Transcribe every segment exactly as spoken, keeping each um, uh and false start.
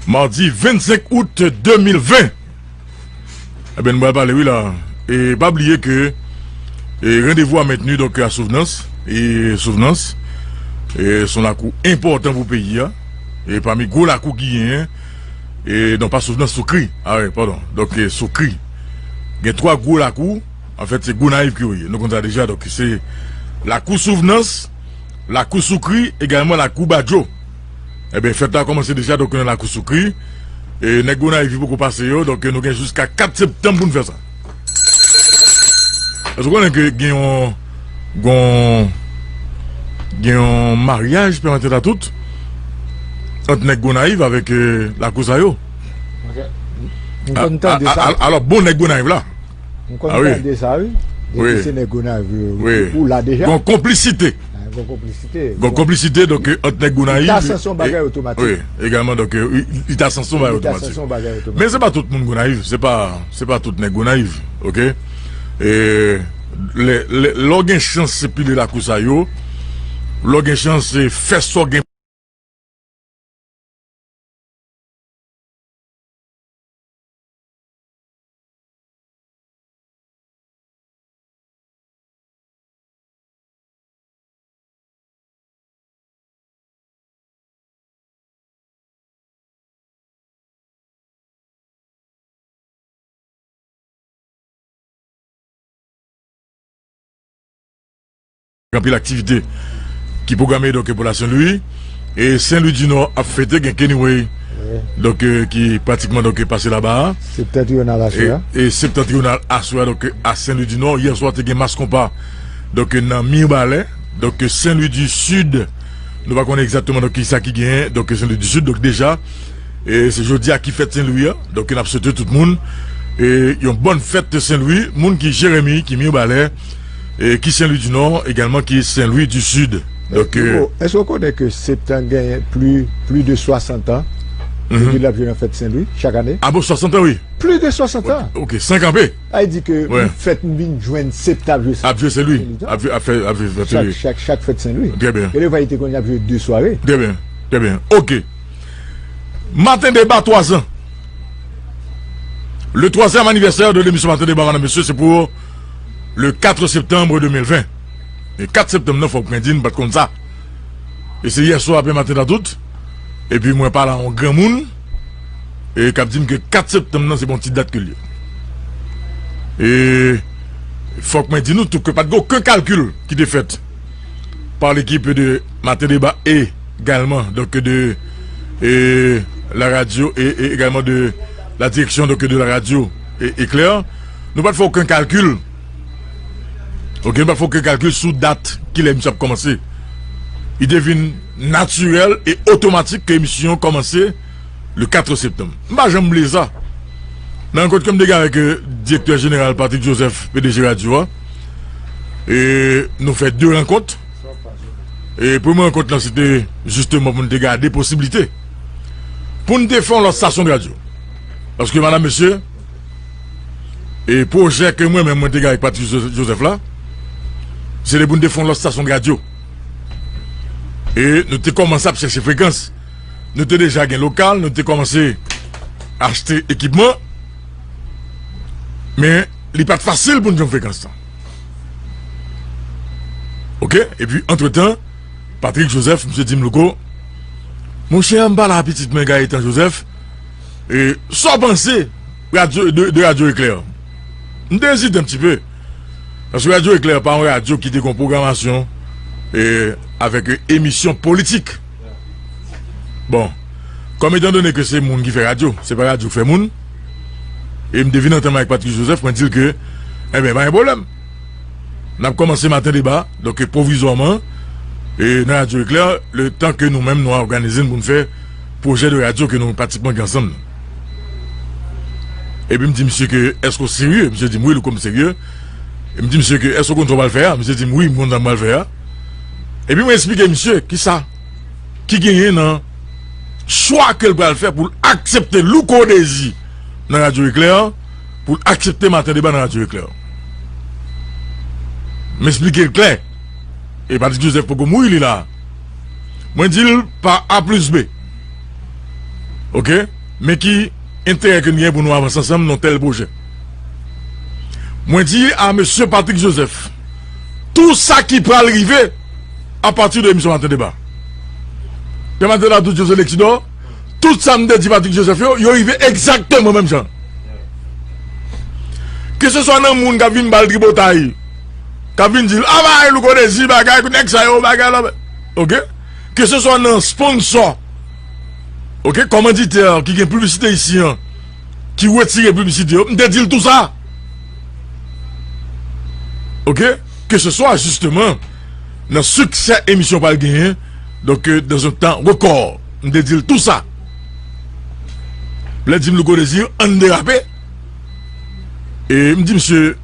Madi vennsenk out de mil ven. Ebyen, nou pral pale, wi, la. E pa bliye ke, e, randevou a mentni, donk, a Souvnans. E Souvnans, e, se yon lakou enpòtan pou peyi a. E pami gwo lakou ki genyen, e, non, pa Souvnans, Soukri. A wi, padon. Donk, e, Soukri. Gen twa gwo lakou. Anfèt, se Gonayiv ki yo ye. Nou konn sa deja, donk, se lakou Souvnans, lakou Soukri, egalman lakou Badjo. Ebyen, fèt la kòmanse deja, donk, nan lakou Soukri. E nèg Gonayiv ki poko pase yo, donk, nou gen jiska kat septanm pou n fè sa. Èske w konnen ke gen yon, gen yon, gen yon maryaj pèmèt a tout ant nèg Gonayiv avèk, e, lakou sa yo? Ok. M konn tande sa. A, a, a, alò, bon nèg Gonayiv la. M konn tande sa, wi. Depi se nèg Gonayiv yo, wi, ou la deja. Gon konplisite. Ah, gon konplisite. Gon konplisite, donk, e, ant nèg Gonayiv. Li ta sanse yon bagay otomatik. Wi, egalman, donk, e, li, li ta sanse yon bagay otomatik. Men se pa tout moun Gonayiv, se pa, se pa tout nèg Gonayiv, ok? E, lè, lè, lè w gen chans se pile lakou sa yo, lè w gen chans se fè sa w gen. Gen anpil aktivite ki pwograme, donk, pou la Sen Lwi. E Sen Lwi di Nò ap fete, gen Kenny Way, donk, e, ki pratikman, donk, pase laba a. Septantriyonal aswè a. E, e septantriyonal aswè a, donk, a Sen Lwi di Nò. Yè swa, te gen mas konpa, donk, nan Mibalè. Donk, Sen Lwi di Sid, nou pa konnen egzakteman, donk, kisa ki genyen, donk, Sen Lwi di Sid. Donk, deja, e se jodi a ki fèt Sen Lwi a. Donk, n ap swete tout moun, e, yon bòn fèt Sen Lwi. Moun ki Jeremi, ki Mibalè, e ki Sen Lwi di Nò, egalman ki Sen Lwi di Sid. Donk, e, Hugo, èske w konnen ke Septan genyen pli, pli de swasant an depi l ap jwe nan fèt Sen Lwi chak ane? Ah bon, swasant an, wi. Pli de swasant an. Ok, san kanpe. Sa vle di ke fèt m vin jwenn Septan ap jwe Sen Lwi. Ap jwe Sen Lwi. Ap jwe, ap fè, ap jwe fèt Sen Lwi. Chak, chak, chak fèt Sen Lwi. Trè byen. E lè yo te konn ap jwe de sware. Trè byen, trè byen. Ok. Maten Deba, twa zan. Le troisième anniversaire de l'émission Maten Deba, madame, monsieur, c'est pour le quatre septembre deux mille vingt. E kat septanm nan, fòk mwen di, m pa t konn sa. E se yè swa apre maten nan tout. Epi mwen pale a yon granmoun, e k ap di m ke kat septanm nan, se pa yon ti dat ke l ye. E fòk mwen di nou tout ke pa t gen okenn kalkil ki te fèt par l'équipe de Matin Débat et également, donc, de, e, la radio et, et également de la direction, donc, de la radio é-, Éclair. Nou pa t fè okenn kalkil. Ok, nou pa t fè okenn kalkil sou dat kilè emisyon ap kòmanse. Li te vin natirèl e otomatik ke emisyon an kòmanse le quatre septembre. M pa janm bliye sa. Nan rankont ke m te gen avèk, e, direktè jeneral Patrick Joseph, P D G radyo a, e nou fè de rankont. E premye rankont lan, se te jisteman pou n te gade posiblite pou n te fè yon lòt stasyon de radyo. Paske, madam, mesye, e pwojè ke mwen menm mwen te gen avèk Patrick Jo-, Joseph la, se te pou n te fè yon lòt stasyon de radyo. E nou te kòmanse ap chèche frekans. Nou te deja gen lokal, nou te kòmanse achte ekipman. Men li pa t fasil pou n jwenn frekans lan. Ok? Epi, antretan, Patrick Joseph, misye di m, Louko, monchè, m pale a pitit mwen, Gaëtan Joseph, e sa w panse radyo, de, de Radyo Eklè? M te ezite yon ti pe. Paske Radyo Eklè pa yon radyo ki te gen yon pwogramasyon, e, avèk, e, emisyon politik. Bon, kòm etan done ke se moun ki fè radyo, se pa radyo k fè moun, e m te vin antann avèk Patrick Joseph, mwen di l ke, enben, pa gen pwoblèm. N ap kòmanse Maten Deba, donk, pwovizwaman, e nan Radyo Eklè, letan ke nou menm nou òganize n pou n fè pwojè de radyo ke nou pratikman gen ansanm nan. Epi m di misye ke, èske w serye? Misye di m, wi, Louko, m serye. E m di misye ke, èske w konn sa w pral fè a? Misye di m, wi, m konn sa m pral fè a. Epi mwen eksplike misye kisa ki genyen nan chwa ke l pral fè pou l aksepte Louko Désir nan Radyo Eklè, pou l aksepte Maten Deba nan Radyo Eklè. M eksplike l klè. E Patrick Joseph poko mouri, li la. Mwen di l pa A plis B. Ok? Men ki enterè ke n gen pou nou avanse ansanm nan tèl pwojè. Mwen di a mesye Patrick Joseph, tou sa ki pral rive apati de emisyon Maten Deba. Pè Maten Deba tou Joseph Lexidor, tout sa m te di Patrick Joseph yo, yo rive egzakteman menm jan. Ke se swa nan moun k ap vin ba l tripotay, k ap vin di l, "A bay Louko Dezi bagay, nèg sa yo bagay la." Oke? Ke se swa nan sponsò, oke, kòmanditè ki gen piblisite isi an, ki retire piblisite yo, m te di l tou sa. Oke? Ke se swa, jisteman, nan siksè emisyon pral genyen, donk, euh, dans un temps record, m te di l tou sa. Lè di m Louko Dezi, ann derape. E m di misye,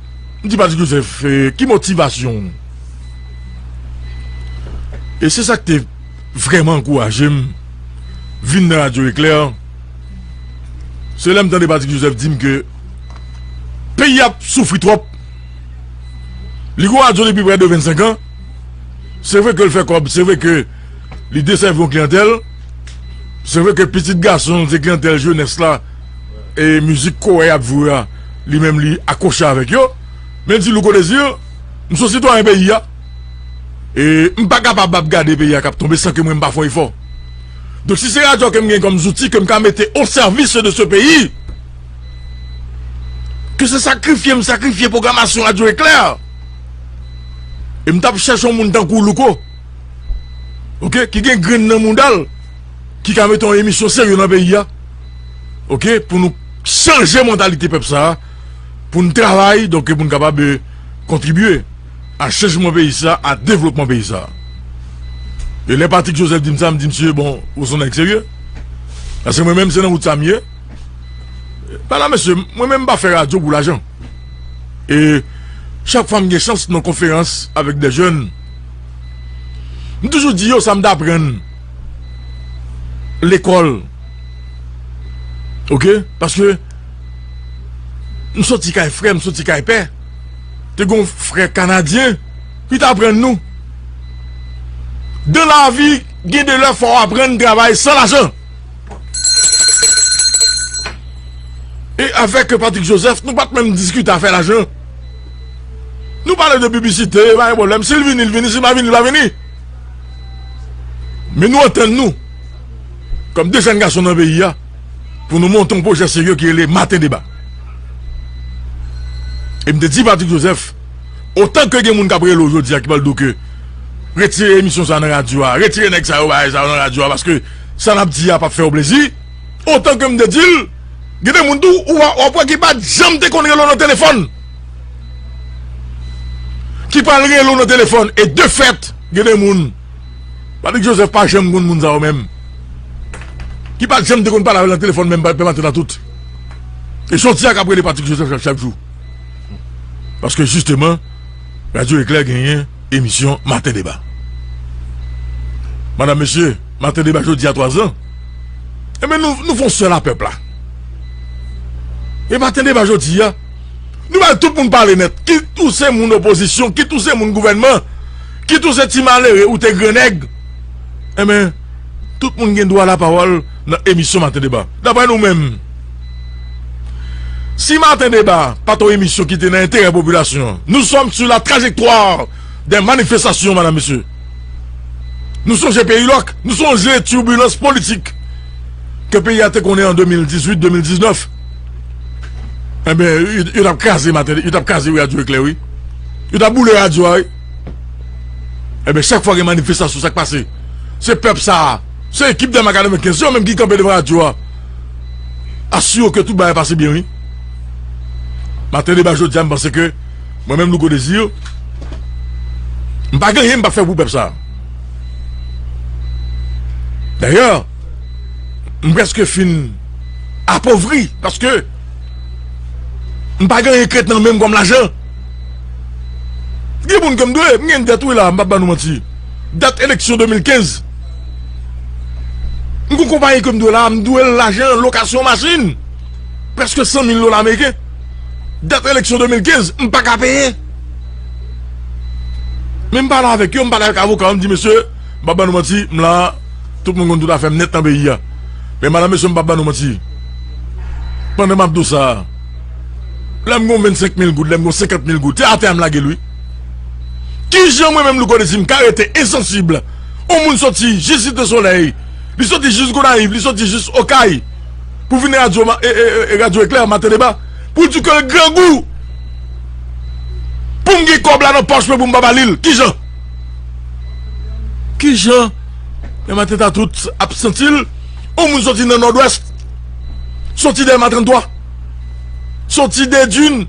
m di Patrick Joseph, e, ki motivasyon w? E se sa k te vrèman ankouraje m vin nan Radyo Eklè. Se lè m tande Patrick Joseph di m ke peyi ap soufri twòp. Li gon radyo depi prè de vennsenk an. Se vre ke l fè kòb, se vre ke li desèvi yon kliyantèl. Se vre ke pitit gason l, se kliyantèl jenès la, e mizik kowè y ap jwe a, li menm li akwoche avèk yo. Men di Louko Dezi, m se yon sitwayen peyi a. E m pa kapab ap gade peyi a k ap tonbe san ke mwen m pa fè yon efò. Donk si se radyo ke m gen kòm zouti ke m ka mete o sèvis de se peyi, ke se sakrifye m sakrifye pwogramasyon Radyo Eklè, e m t ap chèche yon moun tankou Louko, oke, ki gen grenn nan mouda l, ki ka mete yon emisyon serye nan peyi a, oke, pou nou chanje mantalite pèp sa a, pou n travay, donk, pou n kapab, e, kontribye a chanjman peyi sa, a devlopman peyi sa. E lè Patrick Joseph di m sa, m di misye, bon, ou se yon nèg serye? Paske mwen menm, se nan wout sa m ye. Madanm, mesye, mwen menm, m pa fè radyo pou lajan. E chak fwa m gen chans nan konferans avèk de jèn, m toujou di yo sa m t aprann lekòl. Oke? Paske m soti kay frè, m soti kay pè. Te gon frè kanadyen ki t aprann nou. Dan lavi, gen de lè fò w aprann travay san lajan. E avèk Patrick Joseph, nou pa t menm diskite afè lajan. Nou pale de piblisite, pa gen pwoblèm. Si l vini, l vini. Si l pa vini, l pa vini. Men nou antann nou, kòm de jèn gason nan peyi a, pou nou monte yon pwojè serye ki rele Maten Deba. E m te di Patrick Joseph, otan ke gen moun k ap rele w jodi a ki pral di w ke retire emisyon sa nan radyo a, retire nèg sa yo, bagay sa yo nan radyo a, paske sa n ap di a p ap fè w plezi, otan ke m te di l, gen de moun tou, ou w ap wè ki pa t janm te konn rele w nan telefòn, ki pral rele w nan telefòn, e de fèt, gen de moun, Patrick Joseph pa janm konn moun sa yo menm. Ki pa t janm te konn pale avè l nan telefòn menm, pa, pa maten nan tout. E jodi a k ap rele Patrick Joseph chak, chak jou. Paske jisteman, Radyo Eklè genyen emisyon Maten Deba. Madanm, mesye, Maten Deba jodi a twa zan. Ebyen, nou, nou fè yon sèl a pèp la. E Maten Deba jodi a, nou bay tout moun pale nèt. Kit ou se moun opozisyon, kit ou se moun gouvènman, kit ou se ti malere ou te grannèg. Ebyen, tout moun gen dwa lapawòl nan emisyon Maten Deba. Daprè nou menm, si Maten Deba pa t yon emisyon ki te nan enterè popilasyon an, nous sommes sur la trajectoire des manifestations, madanm, mesye. Nou sonje peyi lòk, nou sonje tibilans politik ke peyi a te konnen an de mil dizuit, de mil diznèf. Enben, yo, yo t ap kraze maten, yo t ap kraze, wi, Radyo Eklè, wi. Yo t ap boule radyo a, wi. Enben, chak fwa gen manifestasyon, sa k pase? Se pèp sa a, se ekip Dèmak katrevenkenz, se yo menm ki kanpe devan radyo a. Asire w ke tout bagay pase byen, wi. Maten Deba jodi a, m panse ke mwen menm, Louko Dezi, m pa gen anyen m p ap fè pou pèp sa a. Dayè, m prèske fin apovri, paske m pa gen anyen k ret nan men m kòm lajan. Gen moun ke m dwe, m gen dèt, wi, la, m p ap ba nou manti. Dèt eleksyon de mil kenz. M gen yon konpayi ke m dwe la, m dwe l lajan lokasyon machin. Prèske san mil dola ameriken. Dèt eleksyon de mil kenz, m pa ka peye. Men m pale avèk yo, m pale avèk avoka yo, m di, "Mesye, m p ap ba nou manti, m la, tout moun konn tout afè m nèt nan peyi a. Men madanm, mesye, m p ap ba nou manti. Pandan m ap di w sa, lè m gen yon vennsenk mil goud, lè m gen yon senkant mil goud, se atè a m lage l, wi. Kijan mwen menm, Louko Dezi, m ka rete ensansib? Yon moun soti jis Site Solèy, li soti jis Gonayiv, li soti jis Okay, pou vin radyo, e, e, e, radyo Eklè, Maten Deba, pou l di ke l grangou, pou m gen kòb la nan pòch mwen, pou m pa ba li l. Kijan? Kijan? Men maten ta tout ap santi l. Yon moun soti nan Nòdwès, soti Dèlma trannntwa, soti Dedin,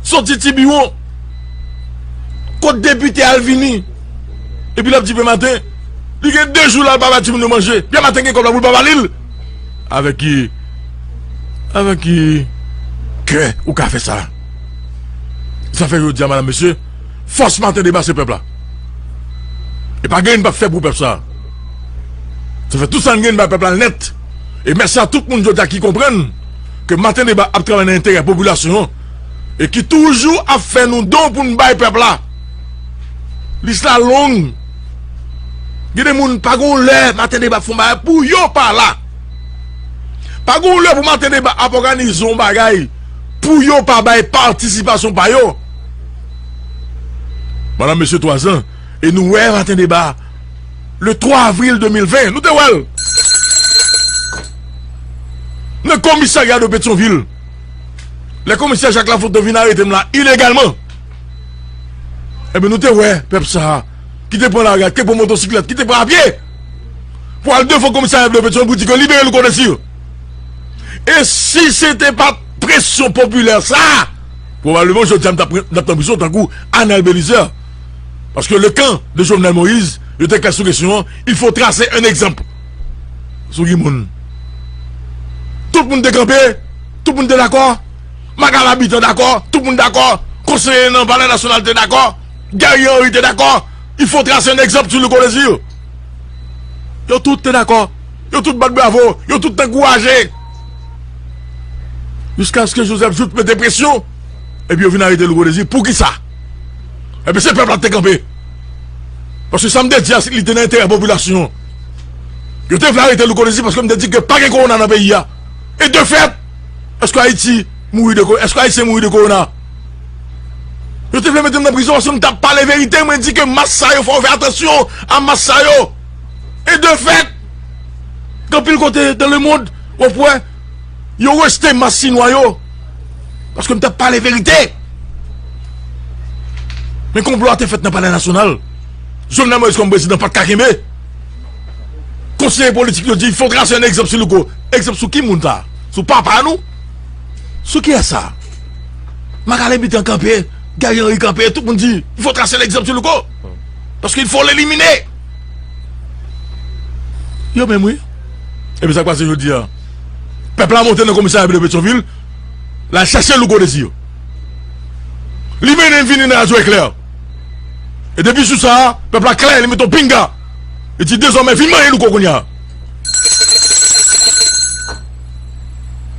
soti Tibiwon, kot depite a l vini, epi l ap di Pè Maten, li gen de jou la, l pa ba timoun yo manje. Pè Maten gen kòb la pou l pa ba li l. Avèk ki, avèk ki kè ou ka fè sa? Sa fè jodi a, madam, mesye, fòs Maten Deba se pèp la. E pa gen anyen n p ap fè pou pèp sa. Sa fè tout sa n gen, n bay pèp la nèt. E mèsi a tout moun jodi a ki konprann ke Maten Deba ap travay nan enterè popilasyon an e ki toujou ap fè nou don pou n bay pèp la. Lis la long. Gen de moun pa gon lè Maten Deba ap fè yon bagay pou yo pa la. Pa gon lè pou Maten Deba ap òganize yon bagay pou yo pa bay patisipasyon pa yo. Madam, mesye, twa zan, e nou wè Maten Deba le twa avril de mil ven, nou te wè l nan komisarya de Petyonvil. Lè komisè Jacques Lafontaine vin arete m la ilegalman, ebyen, nou te wè pèp sa a ki te pran lari a, ki te pran motosiklèt, ki te pran apye pou al devan komisarya de Petyonvil pou di ke libere Louko Désir. E si se te pa t presyon popilè sa a, pwobableman jodi a m t ap, m t ap nan prizon tankou Anel Belizaire. Paske le camp de Jovenel Moïse, yo te klè sou kesyon an, il faut tracer un exemple. Sou ki moun? Tout moun te kanpe, tout moun te dakò, Magal Habitant dakò, tout moun dakò, konseye nan Palè Nasyonal te dakò, Guerrier Henry te dakò, il faut tracer un exemple sur Louko Désir. Yo tout te dakò, yo tout bat bravo, yo tout te ankouraje. Jiskaske Joseph Jouthe mete presyon, epi yo vin arete Louko Désir. Poukisa? Ebyen, se pèp la ki te kanpe. Paske sa m te di a, li te nan enterè popilasyon. Yo te vle arete Louko Désir paske m te di ke pa gen kowona nan peyi a. E de fèt, èske Ayiti mouri de ko-, èske Ayisyen mouri de kowona? Yo te vle mete m nan prizon paske m t ap pale verite. Mwen di ke mas sa yo, fò yo fè atansyon a mas sa yo. E de fèt, gen anpil kote dans le monde, w ap wè, yo rejte mas Chinwa yo. Paske m t ap pale verite. Men konplo a te fèt nan Palè Nasyonal. Jovenel Moïse kòm prezidan pa t ka kenbe. Konseye politik yo di, "Il faut tracer un exemple sur Louko." Egzanp sou ki moun sa? Sou papa nou? Sou kiyès sa? Magal Habitant kanpe, Guerrier Henry kanpe, tout moun di, "Il faut tracer l'exemple sur Louko. Parce qu'il faut l'éliminer." Yo menm, wi. Epi sa k pase jodi a? Pèp la monte nan komisarya de Petyonvil, l al chèche Louko Désir. Li mennen m vini nan Radyo Eklè. E depi jou sa a, pèp la klè, li mete yon pinga. Li di, "Dezòmè, vin manyen Louko kounye a."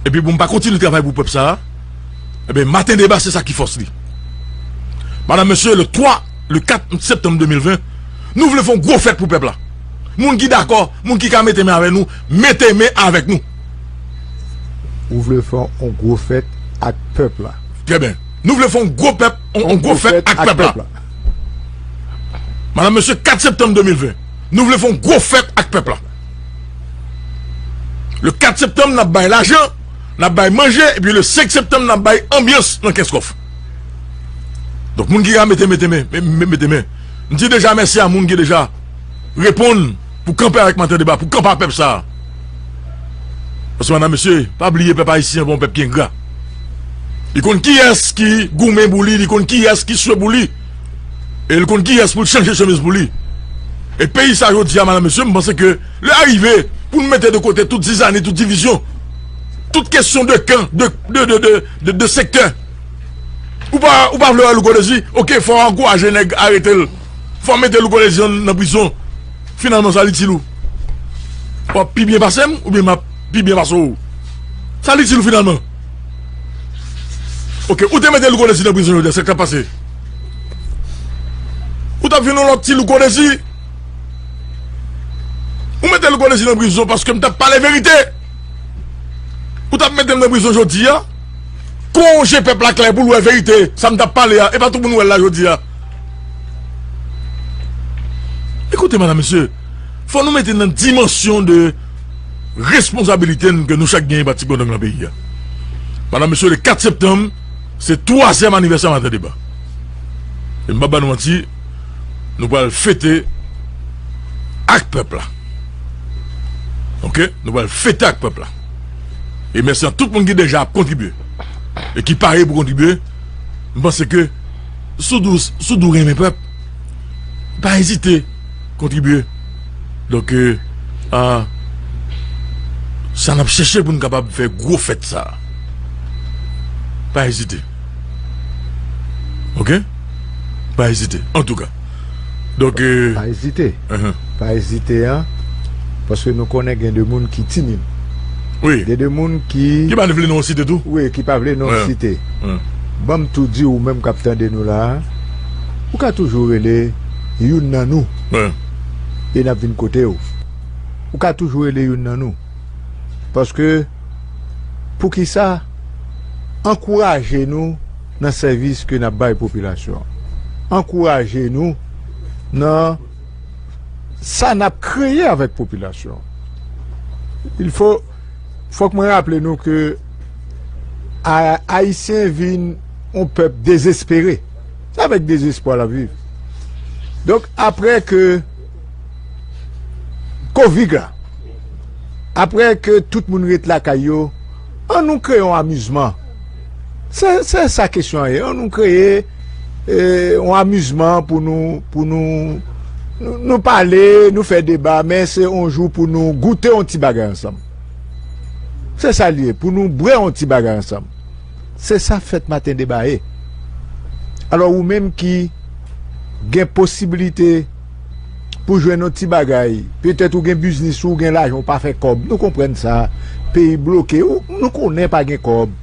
Epi pou m pa kontinye travay pou pèp sa a, ebyen, Maten Deba, se sa ki fòs li. Madam, mesye, le twa, le kat septanm de mil ven, nou vle fè yon gwo fèt pou pèp la. Moun ki dakò, moun ki ka mete men avèk nou, mete men avèk nou. Ou vle fè yon gwo fèt ak pèp la. Trè byen. Nou vle fè yon gwo pèp, yon, yon gwo fèt ak pèp la. Madam, mesye, kat septanm de mil ven, nou vle fè yon gwo fèt ak pèp la. Le kat septanm, n ap bay lajan, n ap bay manje, epi le senk septanm, n ap bay anbyans nan Kenskòf. Donk, moun ki ka mete, mete men, me-, me-, mete men. M di deja mèsi a moun ki deja reponn pou kanpe avèk Maten Deba, pou kanpe ak pèp sa a. Paske, madam, mesye, pa bliye pèp ayisyen an pa yon pèp ki engra. Li konn kiyès ki goumen pou li, li konn kiyès ki swe pou li. E li konn kiyès pou l chanje chemiz pou li. E peyi sa jodi a, madam, mesye, m panse ke lè a rive pou n mete de kote tout zizani, tout divizyon, tout kesyon de kan, de, de, de, de, de, de sektè. Ou pa, ou pa vle wè Louko Désir? Oke, fò w ankouraje nèg arete l. Fò w mete Louko Désir nan, nan prizon. Finalman, sa l itil ou? W ap pi byen pase m oubyen m ap pi byen pase w? Sa l itil ou finalman? Oke, ou te mete Louko Désir nan prizon jodi a, sa k t ap pase? Ou t ap vin yon lòt ti Louko Désir? Ou mete Louko Désir nan prizon paske m t ap pale verite. Ou t ap mete Nan prizon jodi a, konje pèp la klè pou l wè verite, sa m t ap pale a, e pa tout moun wè l la jodi a. Ekoute, madam, mesye, fò nou mete nan dimansyon de responsabilite n ke nou chak genyen pa ti gwandang nan peyi a. Madam, mesye, le kat septanm, se twazyèm anivèsè Maten Deba. E m pa ba nou manti, nou pral fete ak pèp la. Oke? Nou pral fete ak pèp la. E mèsi a tout moun ki deja ap kontribye e ki pare pou kontribye. M panse ke si w di w, si w di w renmen pèp, pa ezite kontribye. Donk, e, a, sa n ap chèche pou n kapab fè gwo fèt sa a. Pa ezite. Oke? Pa ezite. Antouka. Donk, e, pa ezite. Pa ezite, an. Paske nou konnen gen de moun ki timid. Wi. Gen de moun ki ki pa vle non site tou? Wi, ki pa vle non site. Ban m tou di ou menm k ap tande nou la a, ou ka toujou rele youn nan nou. E n ap vin kote w. Ou ka toujou rele youn nan nou. Paske, poukisa ankouraje nou nan sèvis ke n ap bay popilasyon an? Ankouraje nou nan sa n ap kreye avèk popilasyon an. Il faut, fòk mwen raple nou ke a-, Ayisyen vin yon pèp dezespere. Se avèk dezespwa l ap viv. Donk, apre ke Covid la, apre ke tout moun ret lakay yo, an nou kreye yon amizman. Se, se sa kesyon an ye. An nou kreye, e, yon amizman pou nou, pou nou, nou, nou pale, nou fè deba, men se yon jou pou nou goute yon ti bagay ansanm. Se sa l ye, pou nou bwè yon ti bagay ansanm. Se sa fèt Maten Deba ye. Alò, ou menm ki gen posiblite pou jwenn yon ti bagay, petèt ou gen biznis ou, ou gen lajan, ou pa fè kòb, nou konprann sa, peyi bloke, ou, nou konnen pa gen kòb.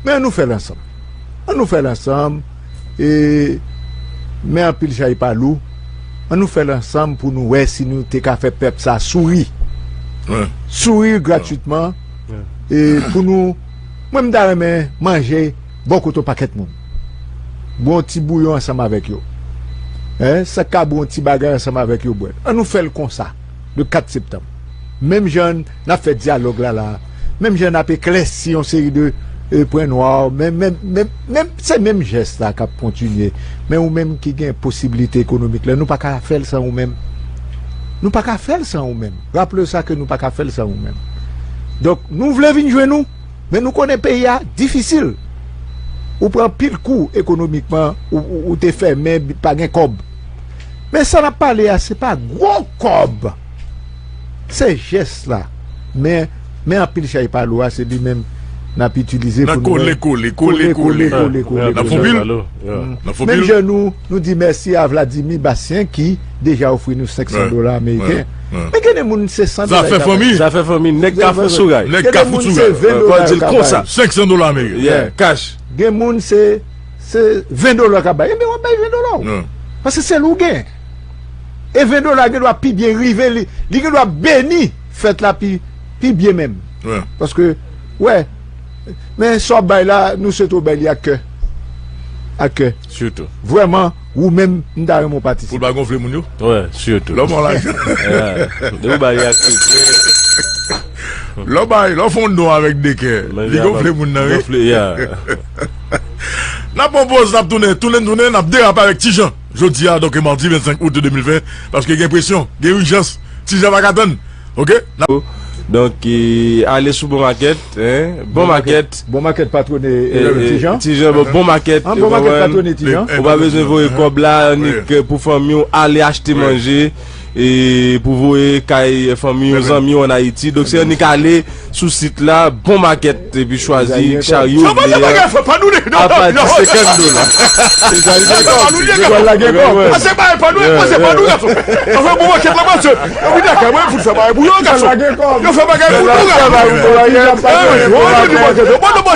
Men ann nou fè l ansanm. Ann nou fè l ansanm, e, men anpil chay pa lou. Ann nou fè l ansanm pou nou wè si nou te ka fè pèp sa souri. Souri gratitman. E pou nou, mwen m ta renmen manje bò kote yon pakèt moun. Bwè yon ti bouyon ansanm avèk yo. Hein, sa ka bwè yon ti bagay ansanm avèk yo bwè. Ann nou fè l konsa, le kat septanm. Menm jan n ap fè dyalòg la la, menm jan n ap eklèsi yon seri de, e, pwen nwa, menm, menm, menm, menm, se menm jès la k ap kontinye. Men ou menm ki gen posiblite ekonomik la, nou pa ka fè l san ou menm. Nou pa ka fè l san ou menm. Raple w sa ke nou pa ka fè l san ou menm. Donk, nou vle vin jwenn ou, men nou konnen peyi a difisil. Ou pran pil kou ekonomikman, ou, ou, ou te fèmen, pa gen kòb. Men sa n ap pale a, se pa gwo kòb. Se jès la. Men, men anpil chay pa lou a, se li menm n ap itilize pou nou kole, kole, kole, kole, kole, kole, kole. N ap fon pil. Menm jan nou, nou di mèsi a Vladimir Bastien ki deja ofri nou senk san dola ameriken. Men gen de moun se san dola. Zafè fanmi. Zafè fanmi, nèg Kafou Sougay. Nèg Kafou Sougay. Senk san dola ameriken. Yeah, cash. Gen moun se, se ven dola k ap bay. Ebyen, w ap bay ven dola w. Paske se l ou gen. E ven dola gen dwa pi byen rive, li, li gen dwa beni fèt la pi, pi byen menm. Paske, wè, men sa w ap bay la, nou swete w bay li ak kè. Ak kè. Sitou. Vrèman, ou menm, m ta renmen w patisipe. Pou l pa gonfle moun yo? Wè, sitou. Lè w ba l lajan. Depi w ba li ak kè. Lè w bay, lè w fè yon don avèk de kè, li gonfle moun nan, wi. Gonfle, yeah. N ap pran poz, n ap tounen, tounen, tounen, n ap derape avèk Ti Jan. Jodi a, donk, madi vennsenk out de mil ven, paske gen presyon, gen ijans. Ti Jan pa ka tann. Oke? Donk, e, ale sou Bon Market, hein? Bon Market. Bon Market patwone, e, Ti Jan. Ti Jan, bon, Bon Market, ou konprann? Ou pa bezwen voye kòb la, annik pou fanmi w ale achte manje, e pou voye kay fanmi w, zanmi w ann Ayiti. Donk, se annik ale sou sit la, Bon Market, epi chwazi charyo w vle a, apati senkant dola. Anfen, bon makèt la, mesye. Yo vin lakay mwen pou fè bagay pou yo, gason. Yo fè bagay pou nou, gason. Bon, bon, bon, bon, bon,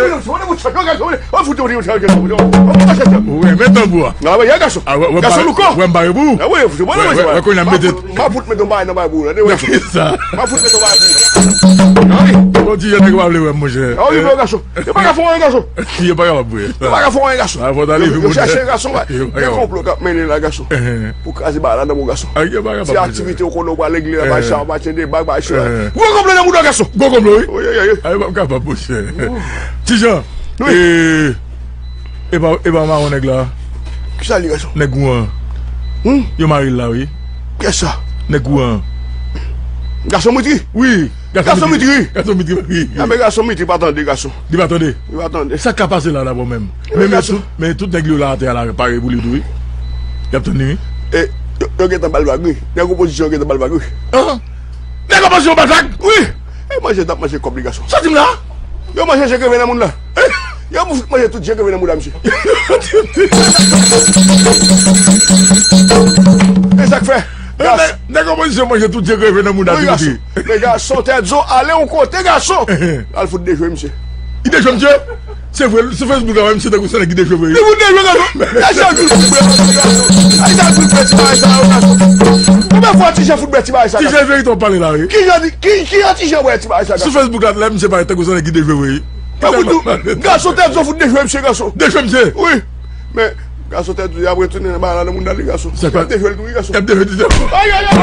Ou renmen tanbou a? Gason louko. Wè m pa repou. Wè kounye a m mete. Sa. Bon, ti jèn nèg pa vle wè m, monchè. Yo pa ka fè anyen, gason. Yo pa ka fè anyen, gason. Yo pa ka fè anyen, gason. Yo chache gason. Gen konplo k ap mennen la, gason. Pou kraze bagay la nan men w, gason. Ti aktivite ou konnen, ou pral legliz la, bay sa, bay tande, bay, bay sa. Gwo konplo nan mouda w, gason. Gwo konplo, wi. Ay, yo pa kapab, monchè. Ti Jan. E pa, e pa mawon nèg la. Kisa li, gason? Nèg ou an. Yo mari l la, wi. Kiyès sa? Nèg ou an. Gason Mitri? Wi. Gason Mitri. Gason Mitri, wi. A, men gason Mitri pa tande, gason. Li pa tande. Li pa tande. Sa k ka pase la dabò menm? Men, men tout, men tout nèg yo la atè a la pare pou li tou, wi. Y ap tann li, wi. E, yo, yo gentan ba l vag, wi. Nèg opozisyon yo gentan ba l vag, wi. Nèg opozisyon ba l vag? Wi. E manje t ap manje kòb li, gason. Sa di m la? Yo manje je kreve nan moun nan. Yo manje tout je kreve nan moun nan, misye. E sa k fè? Nèg opozisyon manje tout je kreve nan mouda pi piti. Men gason tèt zo ale yon kote gason. Al fout dejwe misye. Li dejwe misye? Se vre, sou Facebook la, misye tankou se nèg ki dejwe vre. Li fout dejwe gason. Ay sa gri fout bwè gason. Ay sa gri bwè ti bagay sa yo gason. Konbyen fwa ti jan fout bwè ti bagay sa gason? Ti jan verite w pale la wi. Ki jan di, ki, ki jan ti jan bwè ti bagay sa gason? Sou Facebook la, lè misye pale tankou se nèg ki dejwe vre. Gason tèt zo fout dejwe misye gason. Dejwe misye? Wi. Men gason tèt di ap retounen nan bagay la nan moun nan li gason. Sa pa dejwe l tou wi gason. Ap dejwe ti tèt. Ay ay ay.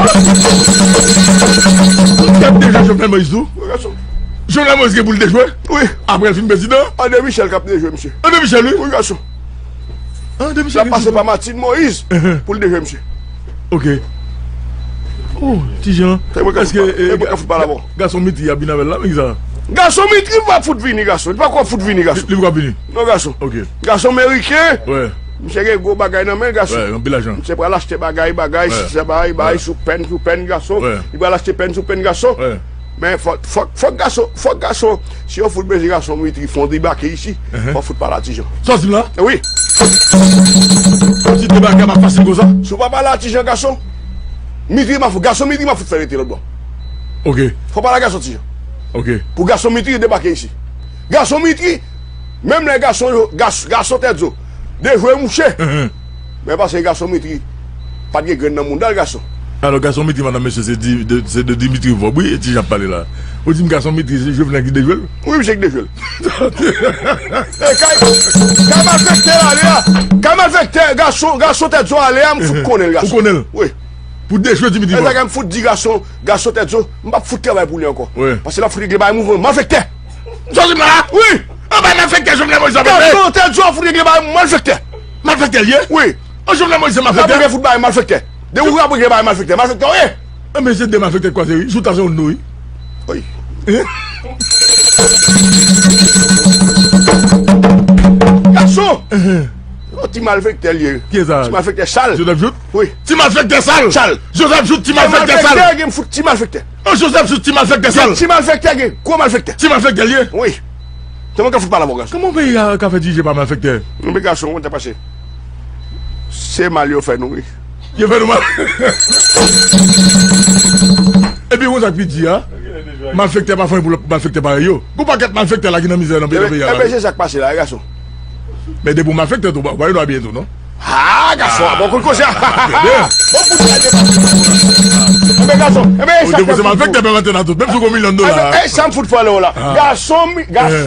Ap dejwe Jovenel Moïse tou. Wi gason. Jovenel Moïse gen pou l dejwe. Wi. Apre l fin prezidan. André Michel k ap dejwe misye. André Michel wi. Wi gason. André Michel. L ap pase pa Martine Moïse pou l dejwe misye. Ok. Oh, ti jan. Èske gason Mitri ap vin avè l la men kisa? Gason Mitri pa fout vini gason. Li pa ko fout vini gason. Li pa ko vini. Non gason. Ok. Gason meriken. Wi. Misye gen gwo bagay nan men gason. Wi, anpil lajan. Misye pral achte bagay, bagay, si sa bagay, bagay sou pèn, sou pèn gason. Wi. Li pral achte pèn sou pèn gason. Wi. Men fòk, fòk, fòk gason, fòk gason, si yo fout bezwen gason Mitri fon debake isi, fòk fout pale a ti jan. Sa w di m la? Wi. Ti debake a pa fasil konsa. Si w pa pale a ti jan gason, Mitri m ap fout, gason Mitri m ap fout fè rete lòt bò. Ok. Fò pale a gason ti jan. Ok. Pou gason Mitri debake isi. Gason Mitri, menm lè gason yo, gas, gason tèt zo, dejwe mouche. Men paske gason Mitri pa t gen grenn nan mouda l gason. Alò gason Mitri madan mesye se di, de, se de Dimitri Vorbe wi e ti jan ap pale la. Ou di m gason Mitri se Jovenel ki dejwe l? Wi misye ki dejwe l. E kay, kay malfektè ale a. Kay malfektè gason, gason tèt zo ale a m fout konnen l gason. Ou konnen l? Wi. Pou dejwe Dimitri Vorbe. E sa k m fout di gason, gason tèt zo, m p ap fout travay pou li ankò. Wi. Paske l ap fout regle bagay mouvman malfektè. Sa w di m la? Wi. Anba malfektè Jovenel Moïse ap rete. Gason tèt zo ap fout regle bagay malfektè. Malfektè l ye? Wi. An Jovenel Moïse se malfektè? L ap regle fout bagay malfektè. Depi w ap regle bagay malfektè, malfektè w ye. Anben se de malfektè k kwaze wi. Jouta se youn nou wi. Wi. Gason. Yon ti malfektè l ye. Kiyès sa? Ti malfektè sal. Joseph Jouthe? Wi. Ti malfektè sal. Sal. Joseph Jouthe ti malfektè sal. Malfektè gen fout ti malfektè. Oh Joseph Jouthe ti malfektè sal. Gen ti malfektè gen gwo malfektè. Ti malfektè l ye? Wi. Kòman ka fout pale avè w gason? Kòman yon peyi ka, ka fè dirije pa malfektè? Yon peyi gason, kòman te pase? Se mal yo fè nou wi. Yo fè nou mal. Epi yon sa k pi di a, malfektè pa fè anyen pou lòt malfektè parèy yo. Gon pakèt malfektè la ki nan mizè nan peyi, nan peyi a la. Enben se sa k pase la wi gason. Men depi w malfektè tou, w pa gen dwa byen tou non. Ah gason a bon kout konsa. Bon pou gade pa. Enben gason, enben e sa k fè malfektè pèmèt nan tout, menm si w gon milyon dola. E sa m fout fè lè w la. Gason,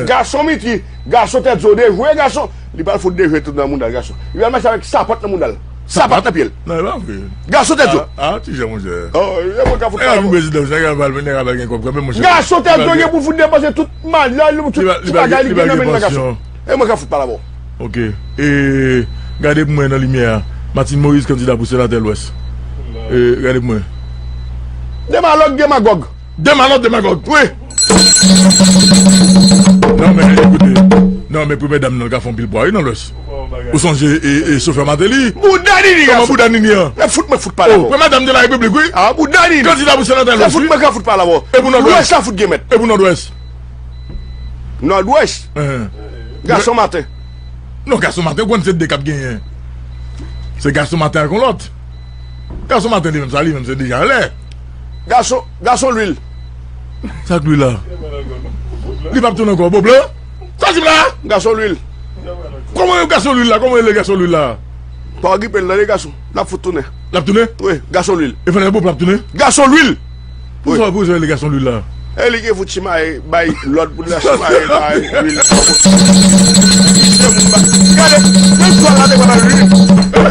gason Mitri, gason tèt zo dejwe gason. Li pral fout dejwe tout nan mouda l gason. Li pral mache avèk sapant nan mouda l. Sapant nan pye l. Non e pa vre. Gason tèt zo. Ah ti jan monchè. Oh e mwen ka fout pale avè w. Prezidan sa ka pral nèg a pral gen kòb kanmenm monchè. Gason tèt zo gen pou fout depanse tout malè l, tout ti bagay li gen nan men l nan gason. E mwen ka fout pale avè w. Ok. E gade pou mwen nan limyè a. Martine Moïse kandida pou senatè Lwès. E gade pou mwen. Demalòg demagòg. Demalòg demagòg. Wi. Non men ekoute. Non men premyè dam nan ka fè anpil bwa wi nan Lwès. Ou sonje e, e chofè Martelly? Bouda Nini. Kòman bouda Nini an? Mwen fout, mwen fout pale avè w. Premyè dam de la repiblik wi. Ah bouda Nini. Kandida pou senatè Lwès wi. Mwen ka fout pale avè w. E pou Nòdwès? Lwès la fout gen mèt. E pou Nòdwès? Nòdwès. Gason maten. Non gason maten ou konn se de k ap genyen. Se gason maten ak yon lòt. Gason maten li menm sa li menm se deja anlè. Gason, gason lwil. Sa k lwil la? Li p ap tounen ankò bo blan? Sa w di m la? Gason lwil. Kòman yo gason lwil la? Kòman yo rele gason lwil la? Pa okipe l tande gason. L ap fout tounen. L ap tounen? Wi, gason lwil. E fò nan yo pou l ap tounen? Gason lwil. Poukisa, poukisa yo rele gason lwil la? E li ki fout simaye bay lòd pou l la simaye bay lwil. Gade, menm chwal la te pran nan lwil.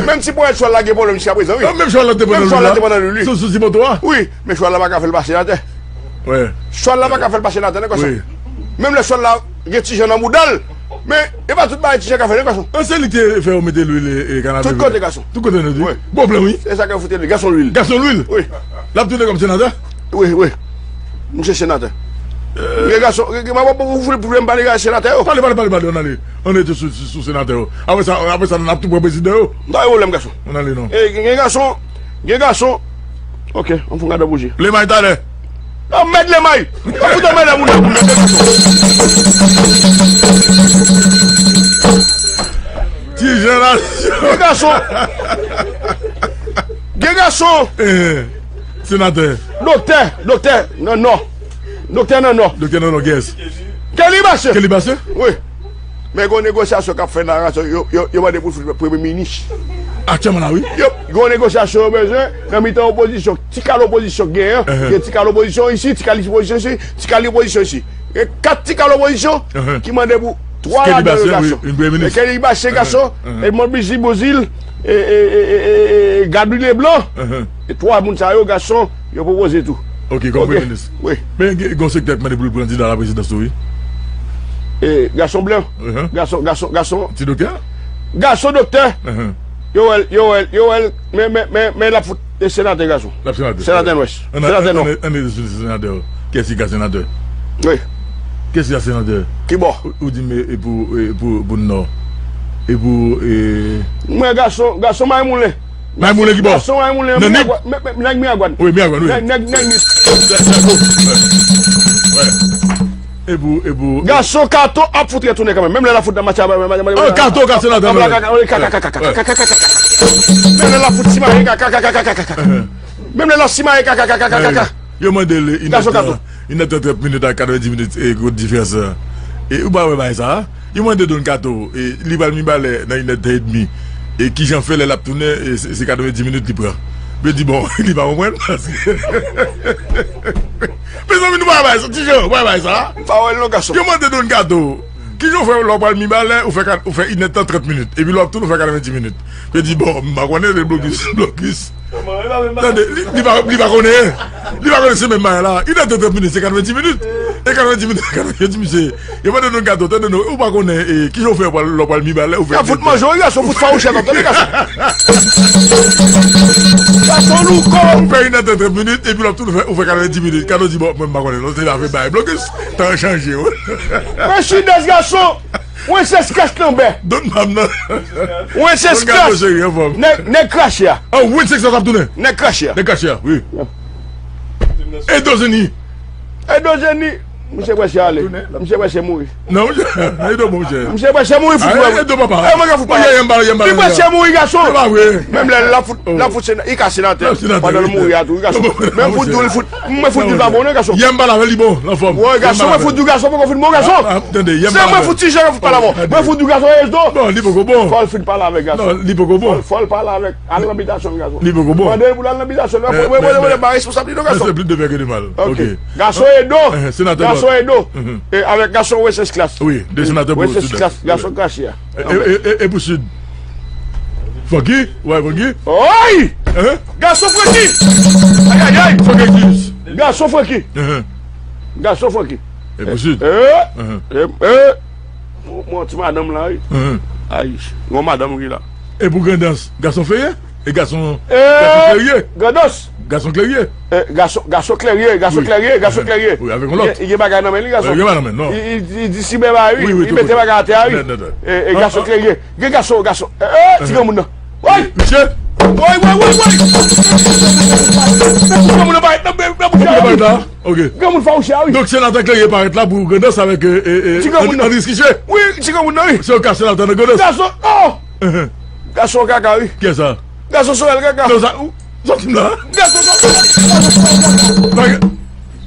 Menm ti ponyèt chwal la gen pwoblèm jiskaprezan wi. Menm chwal la te pran nan lwil la. Sou, sou ti moto a? Wi, men chwal la pa ka fè l pase atè. Chwal la pa ka fè l pase atè nan konsa. Menm lè chwal la gen ti jan nan mouda l. Men e pa tout bagay ti jan ka fè non gason. An se li te fè yo mete lwil e, e kanal. Tout kote gason. Tout kote nou di. Bon plan wi. Se sa k ap foute lwil. Gason lwil. Gason lwil. Wi. L ap tounen kòm senatè? Wi, wi. Misye senatè. Gen gason, gen, gen, mwen pa pou pou pou m pale senatè yo. Pale, pale, pale, pale, ann ale. Ann rete sou, sou, sou senatè yo. Apre sa, apre sa n ap tou pran prezidan yo. Pa gen pwoblèm gason. Ann ale non. E gen gason, gen gason. Ok, ann fon gade bouji. Lemay talè. Anmèd Lemay. Ou fout anmède moun nan pou mwen. Ti jan la. Gason. Gen gason. Eh, senatè. Doktè, doktè nan Nò. Doktè nan Nò. Doktè nan Nò, yes. Kelly Basse. Kelly Basse? Wi. Men gen yon negosyasyon k ap fèt la, yo, yo, yo mande pou l fout premye minis. Aktyèlman la, wi. Yo, gen yon negosyasyon yo bezwen, nan mitan opozisyon, ti kal opozisyon k genyen, gen ti kal opozisyon isi, ti kal opozisyon isi, ti kal opozisyon isi. Gen kat ti kal opozisyon ki mande pou twa ladan yo gason. Kelly Basse, gason, Edmonde Bizi Bouzil, e, e, e, e, e, e, Gadri Leblanc, e twa moun sa yo, gason, yo pwopoze tou. Ok, kòm premye minis. Wi. Men gen, gen yon sektè k mande pou l kandida la prezidans tou, wi. E, gason blan. Gason, gason, gason. Ti doktè? Gason doktè. Yo wè l, yo wè l, yo wè l, men, men, men, men l ap fout e senatè gason. L ap senatè. Senatè Nwès. Senatè Nò. Ann, ann, ann, ann, senatè. Kiyès ki ka senatè? Wi. Kiyès ki ka senatè? Ki bò? Ou, ou di m e, e pou, e pou, pou Nò. E pou, e, mwen gason, gason May Moulen. May Moulen ki bò? Gason May Moulen, Miragwàn. Nèg Miragwàn, wi. Nèg, nèg, nèg Miragwàn. E pou, e pou, gason Kato ap fout retounen kanmenm. Menm lè l ap fout nan match, Kato ka senatè. Menm lè l ap fout simaye, kaka, kaka, kaka, kaka. Menm lè l ap simaye, kaka, kaka, kaka, kaka. Yo mande l inèdtan trant minit ak katrevenndis minit, e, kot diferans lan. E ou pa wè bagay sa a? Yo mande Don Kato, e, li pral Mibalè nan inèdtan edmi. E kijan fè lè l ap tounen, e, se, se katrevenndis minit li pran. Yo di, bon, li pa konprann, paske mezanmi, nou pa wè bagay sa, ti jan, ou pa wè bagay sa a? M pa wè l non, gason. Yo mande Don Kato, kijan w fè lè w pral Mibalè, ou fè kat, ou fè inèdtan trant minit, epi lè w ap tounen, ou fè katrevenndis minit. Yo di, bon, m pa konnen, se blokis, blokis. Tande, li, li pa, li pa konnen. Li pa konnen se menm bagay la. Inèdtan trant minit, se katrevenndis minit. E katrevenndis minit, katrevenndis minit, se, yo mande Don Kato, tande non, ou pa konnen, e, kijan w fè pral, lè w pral Mibalè, ou fè. Yo fout manje w, gason, fout fawouchèt, tande, gason. Gason louko. Ou fè inèdtan trant minit, epi lè w ap tounen, ou fè, ou fè katrevenndis minit. Kato di, bon, mwen, m pa konnen non, se la fè bay blokis. Tan chanje, wi. Mwen Sidès, gason. Wencesley Lambert. Don Pam nan. Wencesley. Don Kato cheri, anfòm. Nèg, nèg krache a. Oh, Wencesley ap tounen. Nèg krache a. Nèg krache a, wi. Edozeni. Edozeni. Misye prèske ale. Misye prèske mouri. Non, Edo, monchè. Misye prèske mouri, fout. Ah, Edo, papa. Eh, mwen ka fout pale. Li prèske mouri, gason. Se pa vre. Menm lè l ap fout, l ap fout sena-, li ka senatè. Pandan l mouri a tou, gason. Menm fout di w, fout. Mwen fout di w pa bon, non, gason. Yè m pale avè l, li bon, l anfòm. Wè, gason, mwen fout di w, gason, poko fin bon, gason. Tande, yè m pale avè l. Se mwen fout ti jan, fout pale avè w. Mwen fout di w, gason, Edo. Non, li poko bon. Fò l fin pale avè gason. Non, li poko bon. Fò l, fò l pale avè, al nan bitasyon l, gason. Li poko bon. Mande l pou l al nan bitasyon l. Mwen, mwen, mwen, mwen pa responsab li, non, gason. C'est plus de bien que de mal. Ok. Gason Edo. Senatè Gason Edo. E avèk gason Wencesley. Wi, de senatè pou Wencesley, gason krache a. E, e, e, e pou Sid. Funky? Wè, Funky? Oy! Gason Funky! Ay, ay, ay! Funky Kiss. Gason Funky. Gason Funky. E pou Sid. E, e, e. Mwen, ti madanm la, wi. Ay, yon madanm ki la. E pou Grandans, gason Feye? E gason, gason Klerye? Grandans. Gason Klerye? E, gason, gason Klerye, gason Klerye, gason Klerye. Wi, avèk yon lòt. Li gen bagay nan men li, gason. Wi, gen bagay nan men, non. Li, li, li, li simen bagay, wi. Wi, wi, li mete bagay atè, wi. E, e, gason Klerye. Gen gason, gason. E, e, ti granmoun nan. Woy! Misye! Woy, woy, woy, woy! Ti granmoun nan parèt nan, nan, nan bouch la, wi. Ok. Granmoun fawouchè a, wi. Donk, senatè Klerye parèt la pou Grandans avèk, e, e, e, ti granmoun nan. Andris Kiche. Wi, ti granmoun nan, wi. Se yo ka senatè nan Grandans. Gason, oh! Gason kaka, wi. Kiyès sa? Gason Sorel kaka. Non, sa, ou, sòti m la. Gason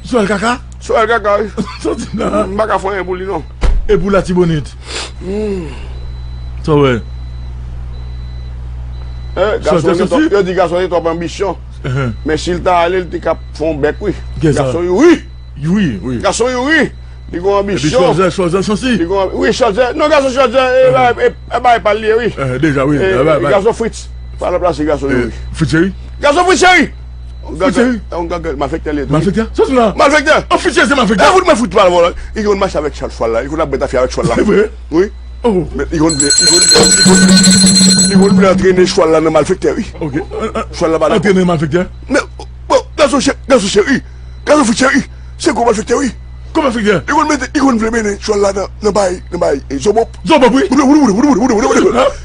Sorel kaka. Sorel kaka? Sorel kaka, wi. Sòti m la. M pa ka fè anyen pou li, non. E pou Latibonit? Sa w wè? Eh, gason gen twòp, yo di gason gen twòp anbisyon. Men si l ta ale, l te ka fè yon bèk, wi. Gason youri. Youri, wi. Gason youri. Li gon anbisyon. Epi Chòzè, Chòzè Chancy. Li gon, wi, Chòzè. Non, gason Chòzè, e, e, e, bay pa l li ye, wi. Deja, wi. Gason Fritz. Pa nan plase gason youri. Fritz Cheri? Gason Fritz Cheri! Fritz Cheri? Yon gang, malfektè li ye tou, wi. Malfektè? Sòti la. Malfektè! An, Fritz Cheri se malfektè? E, fout mwen fout pa l, vòlò. Li konn mache avèk chal, chwal la. Li konn ap bèt afè avèk chwal la. Se vre? Wi. Oh. Men li konn vle, li konn vle, li konn vle, li konn vle antrene chwal la nan malfektè, wi. Ok. Chwal la pa la. Antrene malfektè? Men, bon, gason Cheri, gason Cheri. Gason Fritz Cheri. Se gwo malfektè, wi. Kòman fè? Li konn mete, li konn vle mennen chwal la nan, nan bay, nan bay, e, zobop. Zobop, wi. Boudou, boudou, boudou.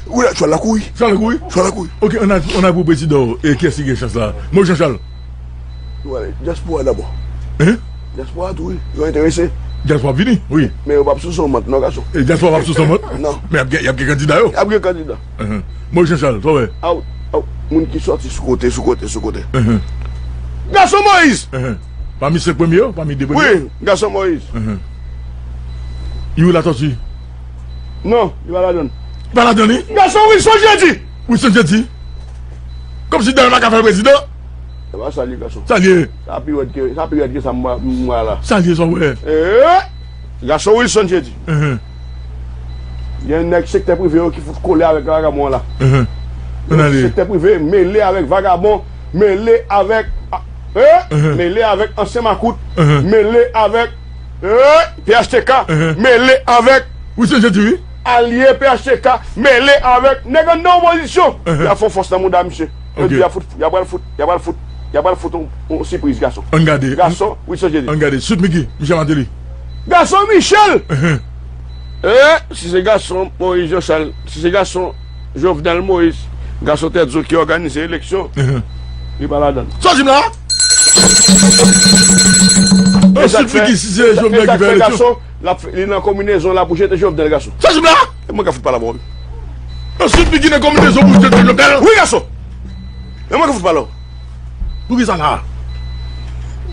Wi, chwal la kouri. Chwal la kouri? Chwal la kouri. Ok, ann al, ann al pou prezidan, e, kiyès ki gen chans la? Moyiz Jan Chal. Wi, dyaspora dabò. Hein? Dyaspora tou, wi. Yo enterese. Dyaspora ap vini, wi. Men yo p ap sou son mant, non, gason. E dyaspora p ap sou son mant? Non. Men y ap gen, y ap gen kandida yo? Y ap gen kandida. Moyiz Jan Chal, sa w wè? Out, out. moun ki sòti sou kote, sou kote, sou kote. Mhm. Gason Moyiz! Mhm. Pami senk premye yo, pami de premye yo? Wi, Gason Moyiz. Mhm. Youri Latòti? Non, li pa ladann. Li pa ladann, wi? Gason Wilson Jeudi! Wilson Jeudi? Kòmsi Dèlma ka fè prezidan? E pa sa li ye, gason. Sa li ye? Sa pi rèd ke, sa pi rèd ke sa m wè, m wè la. Sa li ye, sa w wè? Ee! Gason Wilson Jeudi. Mhm. Gen nèg sektè prive yo ki fout kole avèk vagabon an la. Mhm. Ann ale. Sektè prive mele avèk vagabon, mele avèk, eh, mhm, mele avèk ansyen makout, mhm, mele avèk, eh, P H T K, mhm, mele avèk Wilson Jeudi, wi. Alye P H T K, mele avèk nèg anndan opozisyon. Mhm. Y ap fè yon fòs nan mouda misye. Yo, ok, di y ap fout, y ap pral fout, y ap pral fout, y ap pral fout yon, yon sipriz, gason. Ann gade. Gason, wi, sa je di. Ann gade. Sweet Micky, Michel Martelly. Gason Michel! Mhm. Eh, si se gason Moïse Jean Charles, si se gason Jovenel Moïse, gason tèt zo ki òganize eleksyon, mhm, li pa ladann. Sa w di m la? E Sweet Micky, si se Jovenel ki fè eleksyon? Gason, l ap fè, li nan konbinezon la pou jete Jovenel, gason. Sa w di m la? E mwen ka fout pale avè w. Sweet Micky nan konbinezon pou jete Jovenel? Wi, gason. E mwen ka fout pale w. Poukisa la?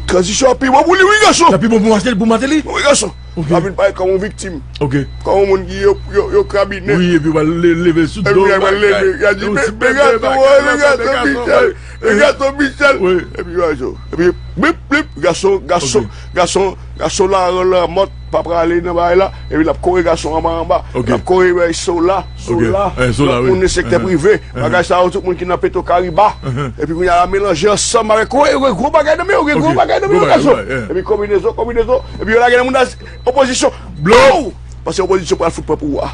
Tranzisyon an pi bon pou li, wi, gason. L ap pi bon pou Martelly, pou Martelly? Wi, gason. Ok. L ap vin parèt kòm yon viktim. Ok. Kòm yon moun ki yo, yo, yo krabinen. Wi, epi w al le-, leve sou do. Epi w al leve, y a di, men, men gason, men gason Michel, men gason Michel. Wi. Epi gason, epi blip, blip, gason, gason, ok, gason, gason la, la mòt, pa prale nan bagay la. Epi l ap kore gason anba, anba. Ok. L ap kore, eh, Sola, ok, Sola, eh, Sola, lòt wi, moun nan sektè, mhm, prive. Mhm. Bagay sa yo, tout moun ki nan Petro Kariba. Mhm. Epi kounye a, melanje ansanm avèk, wi, wi, gwo bagay nan men yo, gen gwo, ok, bagay nan men yo, gwo bagay, gason. Wi, eh. Epi konbinezon, konbinezon. Epi yo lage nan moun nan opozisyon. Blow! Paske opozisyon pral fout pran pouvwa.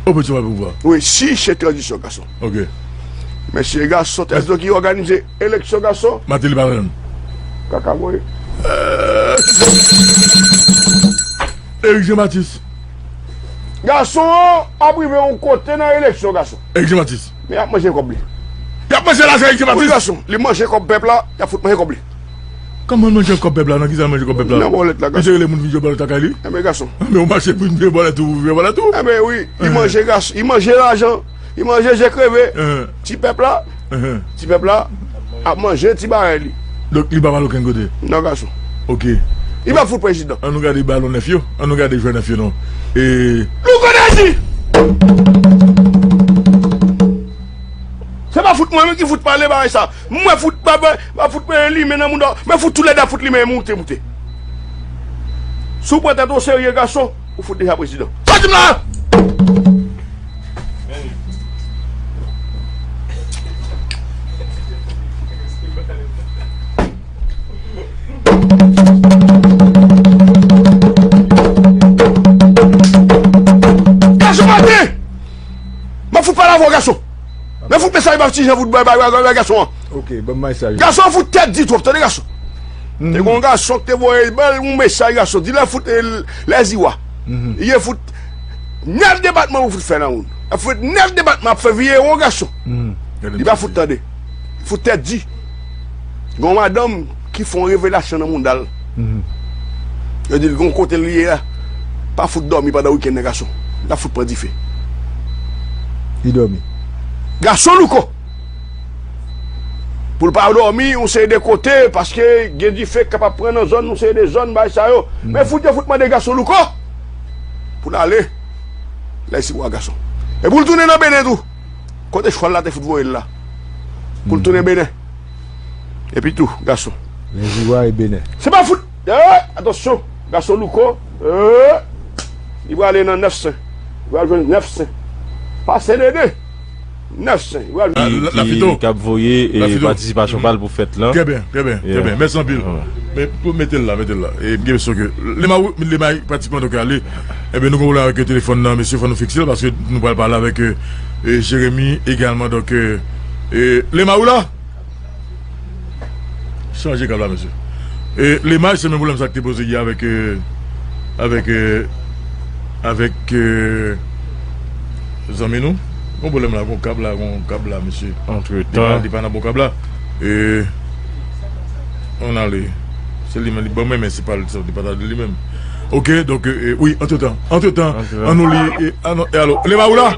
Opozisyon pral pran pouvwa. Wi, si se tranzisyon, gason. Ok. Mesye, gason, tranzisyon ki òganize eleksyon, gason. Martelly pa ladann. Kaka mwen. Eric Jean Baptiste. Gason an ap rive yon kote nan eleksyon, gason. Eric Jean Baptiste. Men y ap manje kòb li. Y ap manje lajan Eric Jean Baptiste? Wi, gason. Li manje kòb pèp la, y ap fout manje kòb li. Kòman l manje kòb pèp la? Nan kisa l manje kòb pèp la? Nan bòlèt la, gason. Li te rele moun vin jwe bòlèt lakay li? Enben, gason. Enben, ou mache pou vin jwe bòlèt ou, vin jwe bòlèt ou? Enben, wi. Li manje, gason. Li manje lajan. Li manje je kreve. Ti pèp la. Ti pèp la ap manje ti bagay li. Donk, li pa pral okenn kote? Non, gason. Ok. Li pa fout prezidan. Ann nou gade balon nèf yo. Ann nou gade jwè nèf yo, non. E Louko Dèdi! Se pa fout mwen menm ki fout pale bagay sa. Mwen fout pa, pa, pa fout mwen limen nan moun nan. Men fout toulède ap fout limen, moute, moute. Si w pran tèt ou serye, gason, ou fout deja prezidan. Sa di m la! Gason, maten! M ap fout pale avè w, gason. Men fout mesaj, m ap ti jan fout bay, bay, bay, bay gason an. Ok, ban m mesaj. Gason an fout tèt di twòp, tande, gason. Te gen yon gason ki te voye bal yon mesaj, gason. Di l ap fout, eh, lèziwa. Li ye fout nèf depatman pou fout fè nan moun. Ap fout nèf depatman, ap fè vye won, gason. Li pa fout tande. Fout tèt di. Gen yon madanm ki fè yon revelasyon nan mouda l. Yo di l gon kote l ye a. Pa fout dòmi pandan wikenn nan, gason. L ap fout pran dife. Li dòmi. Gason Louko. Pou l pa dòmi yon seri de kote, paske gen dife k kapab pran nan zòn, yon seri de zòn, bagay sa yo. Men fout yo fout mande gason Louko pou l ale. Lè si wa gason. E pou l tounen nan Benen tou. Kote chwal la te fout voye l la. Pou l tounen Benen. Epi tou, gason. Lèziwa e Benen. Se pa fout. Eh, atansyon. Gason Louko. Eh, li prale nan nèf sen. Li pral jwenn nèf sen. Pa sen de de. Nèf sen. Li pral jwenn. La, la, ki, Lafito. K ap voye, eh, Lafito. Patisipasyon pa l pou fèt lan. Trè byen, trè byen, trè byen. Mèsi anpil. Men, pou, mete l la, mete l la. E m gen enpresyon ke Lema, Lema pratikman donk ale. Ebyen, nou gen pwoblèm avèk telefòn nan, mesye, fò nou fikse l, paske nou pral pale avèk, eh, eh, Jeremi egalman. Donk, eh, eh, Lema, ou la? Chanje kab la, mesye. E Lema, se menm pwoblèm sa k te poze yè avèk, eh, avèk, eh, avèk, eh, zanmi nou. Gon pwoblèm la, gon kab la, gon kab la, mesye. Antretan. Li pa, li pa nan bon kab la. E, ann ale. Se li menm, li ban mwen, men se pa li, se li pa ta de li menm. Ok, donk, eh, wi, antretan. Antretan, ann nou li, eh, ann nou, e alo, Lema, ou la?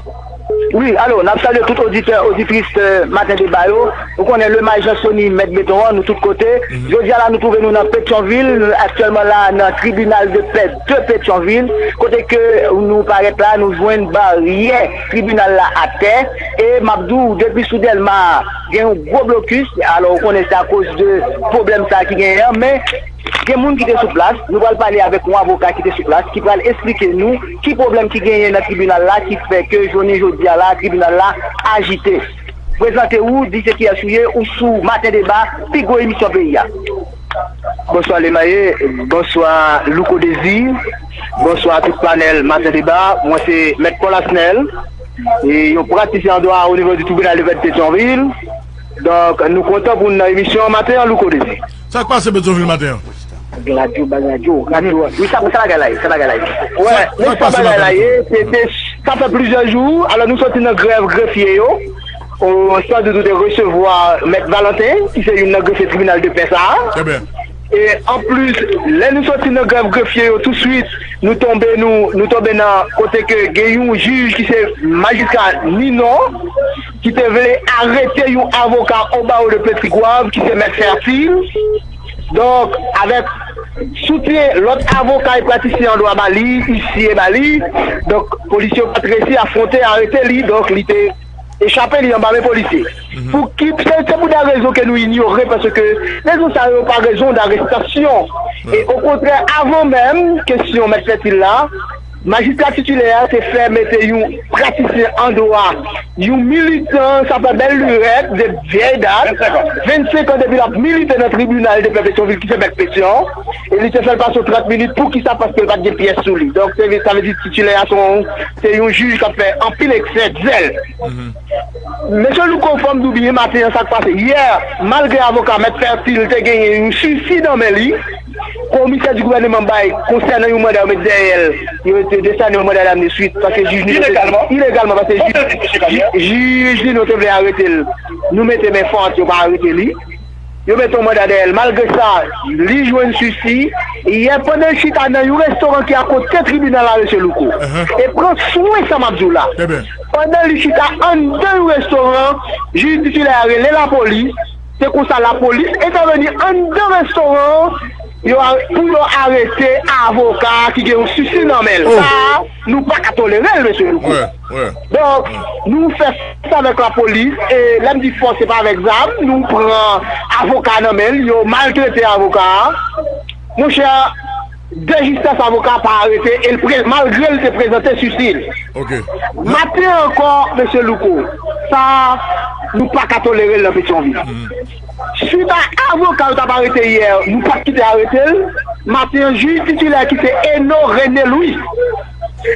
Wi, alo, n ap salye tout oditè, oditris, eh, Maten Deba yo. Ou konnen Lemay Jean Sony, mèt beton an, nou tout kote. Jodi a la, nou twouve nou nan Petyonvil, nou aktyèlman la nan tribinal de pè de Petyonvil, kote ke nou parèt la, nou jwenn baryè tribinal la atè. E m ap di w, depi sou Dèlma, gen yon gwo blokis. Alò, ou konnen se akoz de pwoblèm sa a ki genyen an, men gen moun ki te sou plas. Nou pral pale avèk yon avoka ki te sou plas, ki pral esplike nou ki pwoblèm ki genyen nan tribinal la, ki fè ke jounen jodi a la, tribinal la ajite. Prezante ou, di se kiyès ou ye, ou sou Maten Deba, pi gwo emisyon peyi a. Bonswa Lemaye, bonswa Louko Dezi, bonswa tout panèl Maten Deba. Mwen se Mèt Paul Asnel, e yon pratisyen an dwa o nivo di tribinal de pè de Petyonvil. Donk, nou kontan pou n nan emisyon an maten an, Louko Dezi. Sa k pase Petyonvil maten an? Radyo, bay radyo, radyo. Wi, sa, sa bagay la ye, sa bagay la ye. Wè, men sa bagay la ye, se te, sa fè plizyè jou, alò nou soti nan grèv grefye yo, o, san dout ou te resevwa Mèt Valentin, ki se youn nan grefye tribinal de pè sa a. Trè byen. E anplis, lè nou soti nan grèv grefye yo, touswit, nou tonbe, nou, nou tonbe nan kote ke gen yon jij ki se majistra Ninon, ki te vle arete yon avoka o bawo de Petit Goâve, ki se Mèt Fertil. Donk, avèk soutyen lòt avoka e pratisyen an dwa ba li, isye ba li, donk, polisye yo pa t resi afwonte, arete li, donk, li te echape, li anba men polisye. Pou ki, se, se pou de rezon ke nou inyore, paske rezon sa yo pa rezon darestasyon. E okontrè, avan menm kesyon Mèt Fertil la, majistra titilè a te fè mete yon pratisyen an dwa, yon militan, sa fè bèl lirèt, de vyèy dat, vennsenk an depi l ap milite nan tribinal de pè Petyonvil, ki se Mèt Petyon, e li te fè l pase trant minit, poukisa? Paske l pa t gen pyès sou li. Donk, se, sa vle di titilè a se yon, se yon jij k ap fè anpil eksè zèl. Mesye Louko, fò m di w byen maten an sa k pase. Yè, malgre avoka Mèt Fertil te genyen yon sisi nan men li, komisè di gouvènman bay konsènan yon manda yo met dèyè l, yo te desène yon manda damne suit, paske jij Ninon te, ilegalman, paske jij, jij, jij Ninon te vle arete l. Nou mete men fò ant yo pa arete li. Yo mete yon manda dèyè l. Malgre sa, li jwenn sisi. Yè, pandan l chita nan yon restoran ki akote tribinal la, mesye Louko, e pran swen sa m ap di w la. Pandan li chita anndan yon restoran, jij titilè a rele lapolis. Se konsa lapolis entèveni anndan restoran an, yo a-, pou yo arete avoka a ki gen yon sisi nan men l. Sa a, nou pa ka tolere l, mesye Louko. Donk, nou fè fòs avèk lapolis, e lè m di fòs, se pa avèk zam, nou pran avoka a nan men l, yo maltrete avoka a. Monchè, de jistès avoka a pa arete, e l pre-, malgre l te prezante sisi l. Maten ankò, mesye Louko, sa a, nou pa ka tolere l nan Petyonvil. Swit a avoka yo t ap arete yè, nou pa t kite arete l. Maten an, jij titilè ki se Eno René Louis,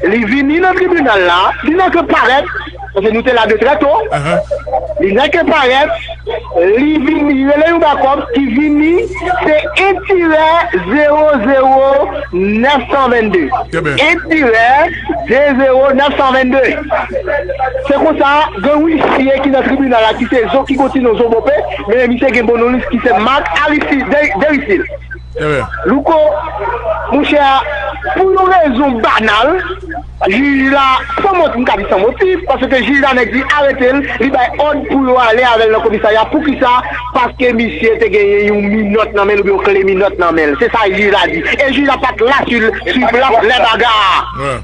li vini nan tribinal la, li nèke parèt, paske nou te la de trè to. Li nèke parèt, li vini, li rele yon bakòp ki vini, se en tirè zewo zewo nèf san vennde. En tirè de zewo nèf san vennde. Se konsa, gen yon isye ki nan tribinal la, ki se Zo ki kontinye Zo Bope, men misye gen bon non li ki se Marc Aristide, Derisil. Louko, monchè, pou yon rezon banal, jij la, san mot-, m ka di san motif, paske jij la, nèg di arete l, li bay òd pou yo ale avè l nan komisarya. Poukisa? Paske misye te genyen yon minòt nan men l oubyen yon kle minòt nan men l. Se sa jij la di. E jij la pa t la sou, sou plas lè baga a.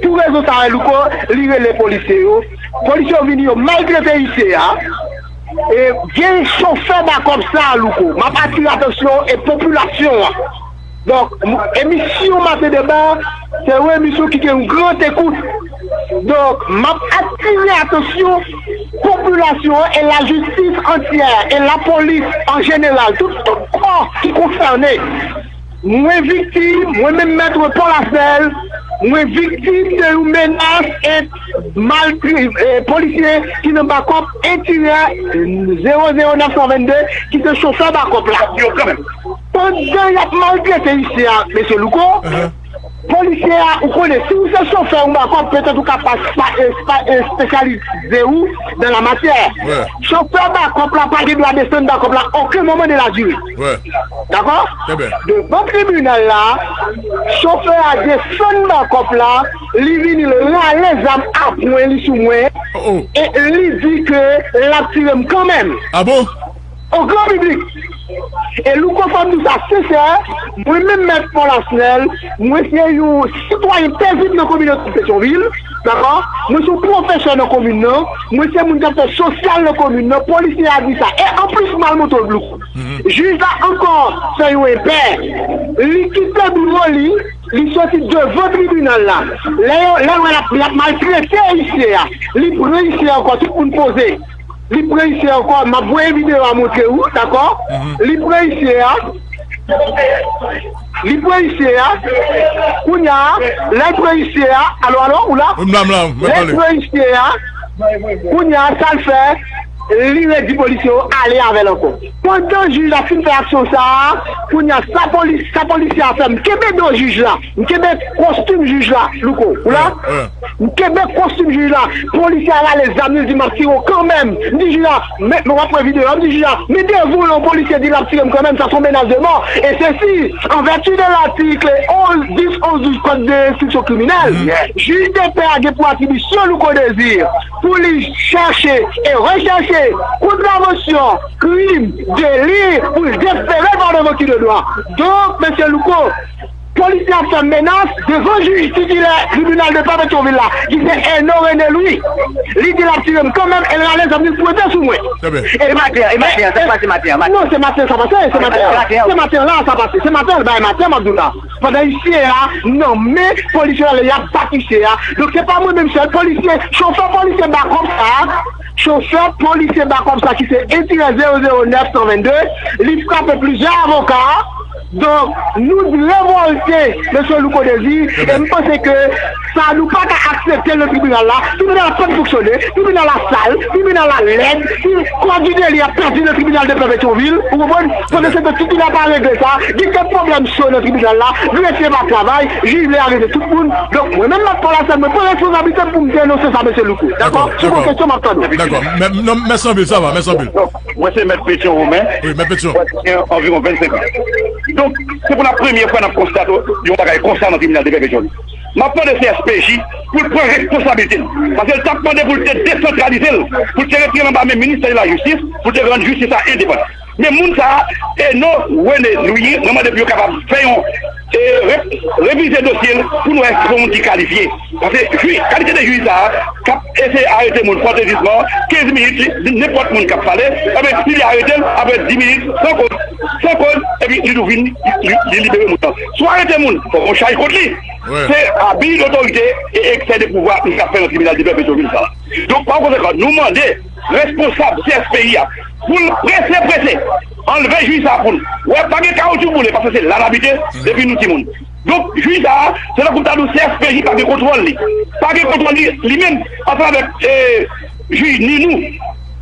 Pou rezon sa a, Louko, li rele polisye yo. Polisye yo vini, yo maltrete isye a. E gen chofè bakòp sa a, Louko. M ap atire atansyon e popilasyon an. Donk, m-, emisyon Maten Deba, se yon emisyon ki gen yon gran ekout. Donk, m ap atire atansyon popilasyon an e lajistis antyè e lapolis an jeneral, tout, tout kò ki konsène. Mwen viktim, mwen menm Mèt Paul Asnel, mwen viktim de yon menas e maltre-, e polisye ki nan bakòp en tirè zewo zewo nèf san vennde ki se chofè bakòp la. Pandan y ap maltrete isye a, mesye Louko, Polisye a, ou konnen, si ou se chofè yon bakòp, petèt ou ka pa, pa, pa espesyalize ou nan la matyè. Chofè bakòp la pa gen dwa desann bakòp la okenn moman de la dire. Dakò? Devan tribinal la, chofè a desann bakòp la, li vini, l rale zam a pwen li sou mwen, e li di ke l ap tire m kanmenm. O gran piblik. E Louko, fò m di w sa sensè, mwen menm Mèt Paul Asnel, mwen se yon sitwayen pezib nan kominote Petyonvil, dakò? Mwen se yon pwofesè nan komin nan, mwen se moun k ap fè sosyal nan komin nan, polisye a di sa. E anplis, m al montre w, Louko. Jij la ankò fè yon enpè. Li kite biwo li, li soti devan tribinal la. Lè yo, lè l wè l ap, l ap maltrete isye a, li pran isye a ankò, tout moun poze. Li pran isye a ankò, m ap voye videyo a montre ou, dakò? Li pran isye a, li pran isye a, kounye a, lè l pran isye a, alo, alo, ou la? Lè l pran isye a, kounye a, sa l fè, li redi polisye yo ale avè l ankò. Pandan jij la fin fè aksyon sa a, kounye a, sa polis, sa polisye a fè, m kenbe do jij la, m kenbe kostim jij la, Louko, ou la? M kenbe kostim jij la, polisye a rale zam li, l di, "M ap tire w kanmenm." M di jij la, "Men, men w ap pran videyo a." M di jij la, "Men devan yon polisye di l ap tire m kanmenm, sa se yon menas de mò. Et ceci, en vertu de l'article onze, dix, onze, douze Code de instruction criminelle." Jij de pè a gen pou atribisyon, Louko Désir, pou li chèche e rechèche kontravansyon, krim, deli, pou l defere l pa devan ki de dwa. Donk, mesye Louko, polisye a fè menas devan jij titilè tribinal de pè Petyonvil la, ki se Eno René Louis. Li di l ap tire m kanmenm, e l rale zam li, l pwente sou mwen. E maten, e maten, sa k pase maten an, maten? Non, se maten sa pase, se maten an. Se maten an la sa pase, se maten an, bay maten an, m ap di w la. Pandan isye a nan men polisye a, lè y ap bat isye a. Donk, se pa mwen menm sèl, polisye, chofè polisye bakòp sa a, chofè polisye bakòp sa ki se en tirè zewo zewo nèf san vennde, li frape plizyè avoka. Donk, nou revòlte, mesye Louko Désir, e m panse ke sa, nou pa ka aksepte l nan tribinal la. Tribinal la p ap fonksyone, tribinal la sal, tribinal la lèd, kò di deli ap pèdi nan tribinal de pè Petyonvil, ou konprann? Pandan se tan, tribinal pa regle sa, gen kèk pwoblèm cho nan tribinal la, grefye pa travay, jij vle arete tout moun. Donk, mwen menm, Mèt Paul Asnel, mwen pran responsablite m pou m denonse sa, mesye Louko. Dakò? Si w gen kesyon, m ap tann ou. Dakò. Mè-, non, mèsi anpil, sa va, mèsi anpil. Mwen se Mèt Petyon Romen. Wi, Mèt Petyon. Mwen gen anviwon vennsenk an. Donk, se pou la premyè fwa n ap konstate yon bagay konsa nan tribinal de pè Petyonvil. M ap mande C S P J pou l pran responsablite l. Paske l t ap mande pou l te desantralize l, pou l te retire l anba men ministè de la jistis, pou l te rann jistis la endepandan. Men moun sa a, Eno René Louis, mwen mande pou yo kapab fè yon, e, re-, revize dosye l pou n wè si se yon moun ki kalifye. Paske jij, kalite de jij sa a, k ap eseye arete moun fòtezisman, kenz minit, li, nenpòt moun k ap pale, ebyen, si li arete l, apre dis minit, san koz, san koz, epi li tou vin, li, li libere moun nan. Si w arete moun, fòk w chaj kont li. Se abi dotorite e eksè de pouvwa nou ka fè nan tribinal de pè Petyonvil sa la. Donk, pa konsekan, nou mande responsab C S P J a pou l prese, prese, anlve jij sa a pou n. Wè, pa gen kawoutchou boule, paske se la n abite depi nou timoun. Donk, jij sa a, se tankou m ta di w C S P J pa gen kontwòl li. Pa gen kontwòl li, li menm, ansanm avèk, e, jij Ninou.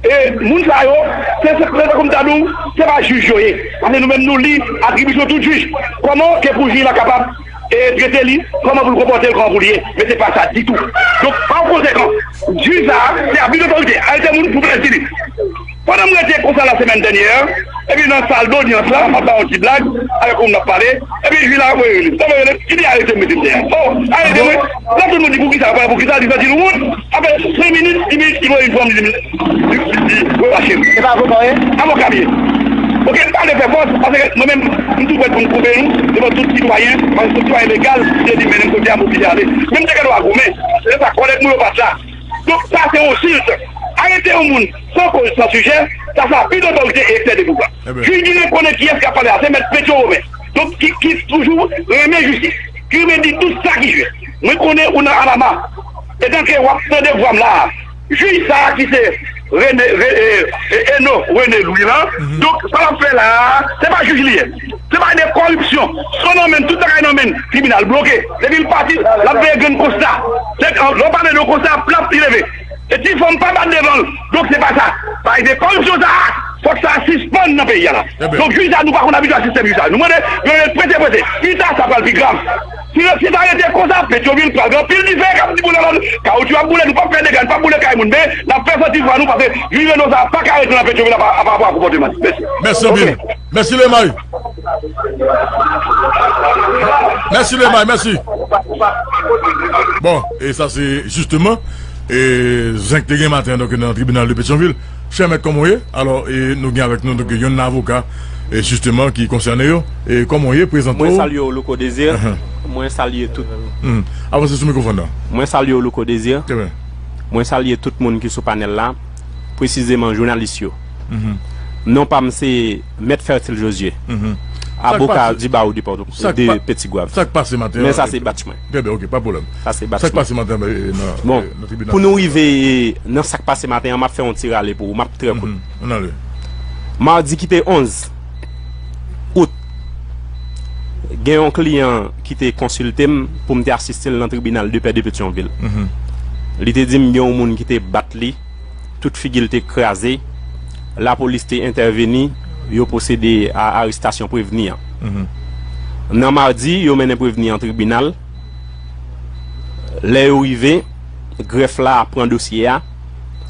E, moun sa yo, se, se, se tankou m ta di w, se pa jij yo ye. Paske nou menm, nou li atribisyon tout jij. Kòman ke pou jij la kapab e trete li, kòman pou l konpòte l, kòman pou l ye. Men se pa sa ditou. Donk, pa konsekan, jij sa a, se abi dotorite, arete moun pou plezi li. Pandan m rete konsa la semèn dènyè, epi nan sal dodyans la, m ap bay yon ti blag avèk yon moun n ap pale, epi jij la voye rele m. Sa voye rele m, ki di arete m, mete m deyò. O, arete mwen. La tout moun di, "Poukisa, poukisa?" Li santi l wont. Apre senk minit, dis minit, li voye yon fanm, li di, li, li, li, li, li rache m. Se pa avoka w ye? Avoka m ye. Oke, m pa vle fè fòs, paske mwen menm, m tou prèt pou m koube nou, devan tout sitwayen, paske se yon sitwayen legal, ki te di mennen m kote a, m oblije ale. Men m te gen dwa goumen, se sa, kòlèg mwen yo pa t la. Donk, sa se yon silt. Arete yon moun san koz, san sijè, sa, sa abis dotorite e eksè de pouvwa. Jij Ninou konnen kiyès k ap pale a, se mèt Petyon Women. Donk, ki, ki toujou renmen jistis, ki renmen di tout sa ki jis. Mwen konnen ou nan Alama. Etanke w ap tande vwa m la a, jij sa a ki se Rene, Re-, e, e, Eno Rene Lwi la. Donk, sa l ap fè la a, se pa jij li ye. Se bagay de kòripsyon. Se nan men l, tout bagay nan men l. Tribinal bloke. Depi l pati, l ap veye grenn konsta. Lè w pale de konsta, plap, li leve. E ti fanm pa bat devan l. Donk, se pa sa. Bagay de kòripsyon sa a, fòk sa sispann nan peyi a la. Donk, jij sa a, nou pa konn abitye ak sistèm jij sa a. Nou mande, yo rele l prese, prese. Pita, sa pral pi grav. Si, si sa rete konsa, Petyonvil pral gen anpil dife k ap boule la, kawoutchou ap boule, nou p ap fè dega, nou p ap boule kay moun, men n ap fè santi fwa nou, paske jij Reno sa a pa ka rete nan Petyonvil apa, apa, apa konpòteman li. Mèsi. Mèsi anpil. Mèsi Lemay. Mèsi Lemay, mèsi. Bon, e sa se jisteman e zen k te gen maten an, donk, nan tribinal de Petyonvil. Chè mèt, kòman w ye? Alò, e nou gen avèk nou, donk, yonn nan avoka, e jisteman, ki konsène yo. E kòman w ye? Prezante w. Mwen salye w, Louko Désir. Ahan. Mwen salye tout. Mhm. Avanse sou mikwofòn nan. Mwen salye w, Louko Désir. Trè byen. Mwen salye tout moun ki sou panèl la, presizeman jounalis yo. Mhm. Non pa m se Mèt Fertile Josué. Mhm. Avoka di bawo de Pòto, de Petit Goâve. Sa k pase maten an? Men sa se batch mwen. Trè byen, ok, pa pwoblèm. Sa se batch mwen. Sa k pase maten an, e, nan, bon, e, nan tribinal? Pou nou rive, e, nan sa k pase maten an, m ap fè yon ti rale pou ou, m ap trè kout. Mhm. Ann ale. Madi ki te onz out, gen yon kliyan ki te konsilte m pou m te asiste l nan tribinal de pè de Petyonvil. Mhm. Li te di m gen yon moun ki te bat li, tout figi l te kraze, lapolis te entèveni, yo pwosede a arestasyon prevni an. Mhm. Nan madi, yo mennen prevni an tribinal. Lè yo rive, grèf la pran dosye a,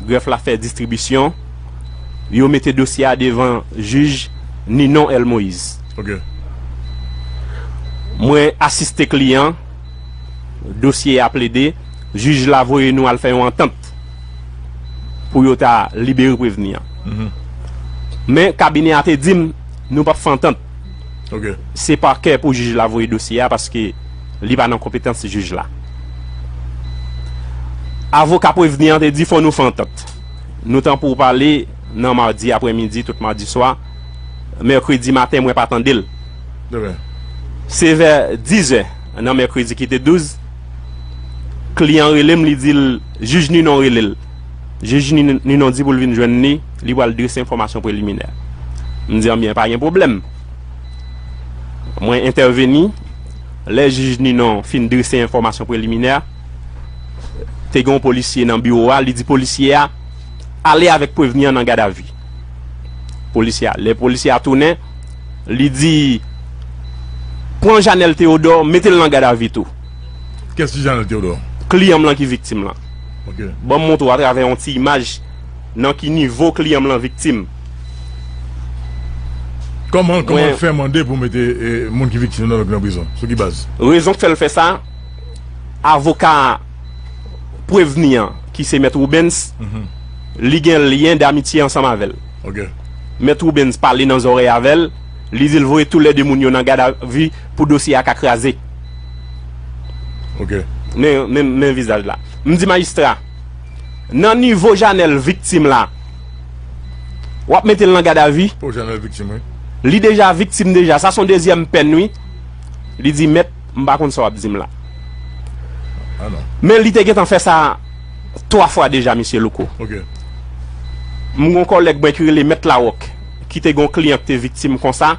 grèf la fè distribisyon, yo mete dosye a devan jij Ninon L. Moïse. Ok. Mwen asiste kliyan, dosye a plede, jij la voye nou al fè yon antant pou yo ta libere prevni an. Mhm. Men kabinè a te di m, nou p ap fè antant. Ok. Se pakè pou jij la voye dosye a paske li pa nan konpetans jij la. Avoka prevni an te di fò nou fè antant. Nou t an pou pale nan madi aprèmidi, tout madi swa. Mèkredi maten, mwen pa tande l. Trè byen. Se vè dizè nan mèkredi ki te douz, kliyan rele m, li di l, jij Ninon rele l. Jij Ni-, Ninon di pou l vin jwenn li, li pral drese enfòmasyon preliminè. M di, anbyen, pa gen pwoblèm. Mwen entèveni, lè jij Ninon fin drese enfòmasyon preliminè, te gen yon polisye nan biwo a, li di polisye a, ale avèk prevni an nan gadavi. Polisye a, lè polisye a tounen, li di, pran Janèl Teyodò, mete l nan gadavi tou. Kiyès ki Janèl Teyodò? Kliyan m lan ki viktim lan. Ok. Ban m montre w atravè yon ti imaj nan ki nivo kliyan m lan viktim. Kòman, kòman l fè mande pou mete, e, moun ki viktim nan, nan prizon? Sou ki baz? Rezon k fè l fè sa, avoka prevni an, ki se Mèt Rubens, mhm, li gen lyen damitye ansanm avè l. Ok. Mèt Rubens pale nan zòrèy avè l, li di l voye toulède moun yo nan gadavi pou dosye a ka kraze. Ok. Men, men, men vizaj la. M di majistra, nan nivo Janèl viktim la, w ap mete l nan gadavi? Pou Janèl viktim, wi. Li deja viktim deja. Sa se yon dezyèm pèn, wi. Li di, mèt, m pa konn sa w ap di m la. Ah non. Men li te gentan fè sa twa fwa deja, mesye Louko. Ok. M gon kòlèg mwen ki rele Mèt Lawòk, ki te gon kliyan ki te viktim konsa.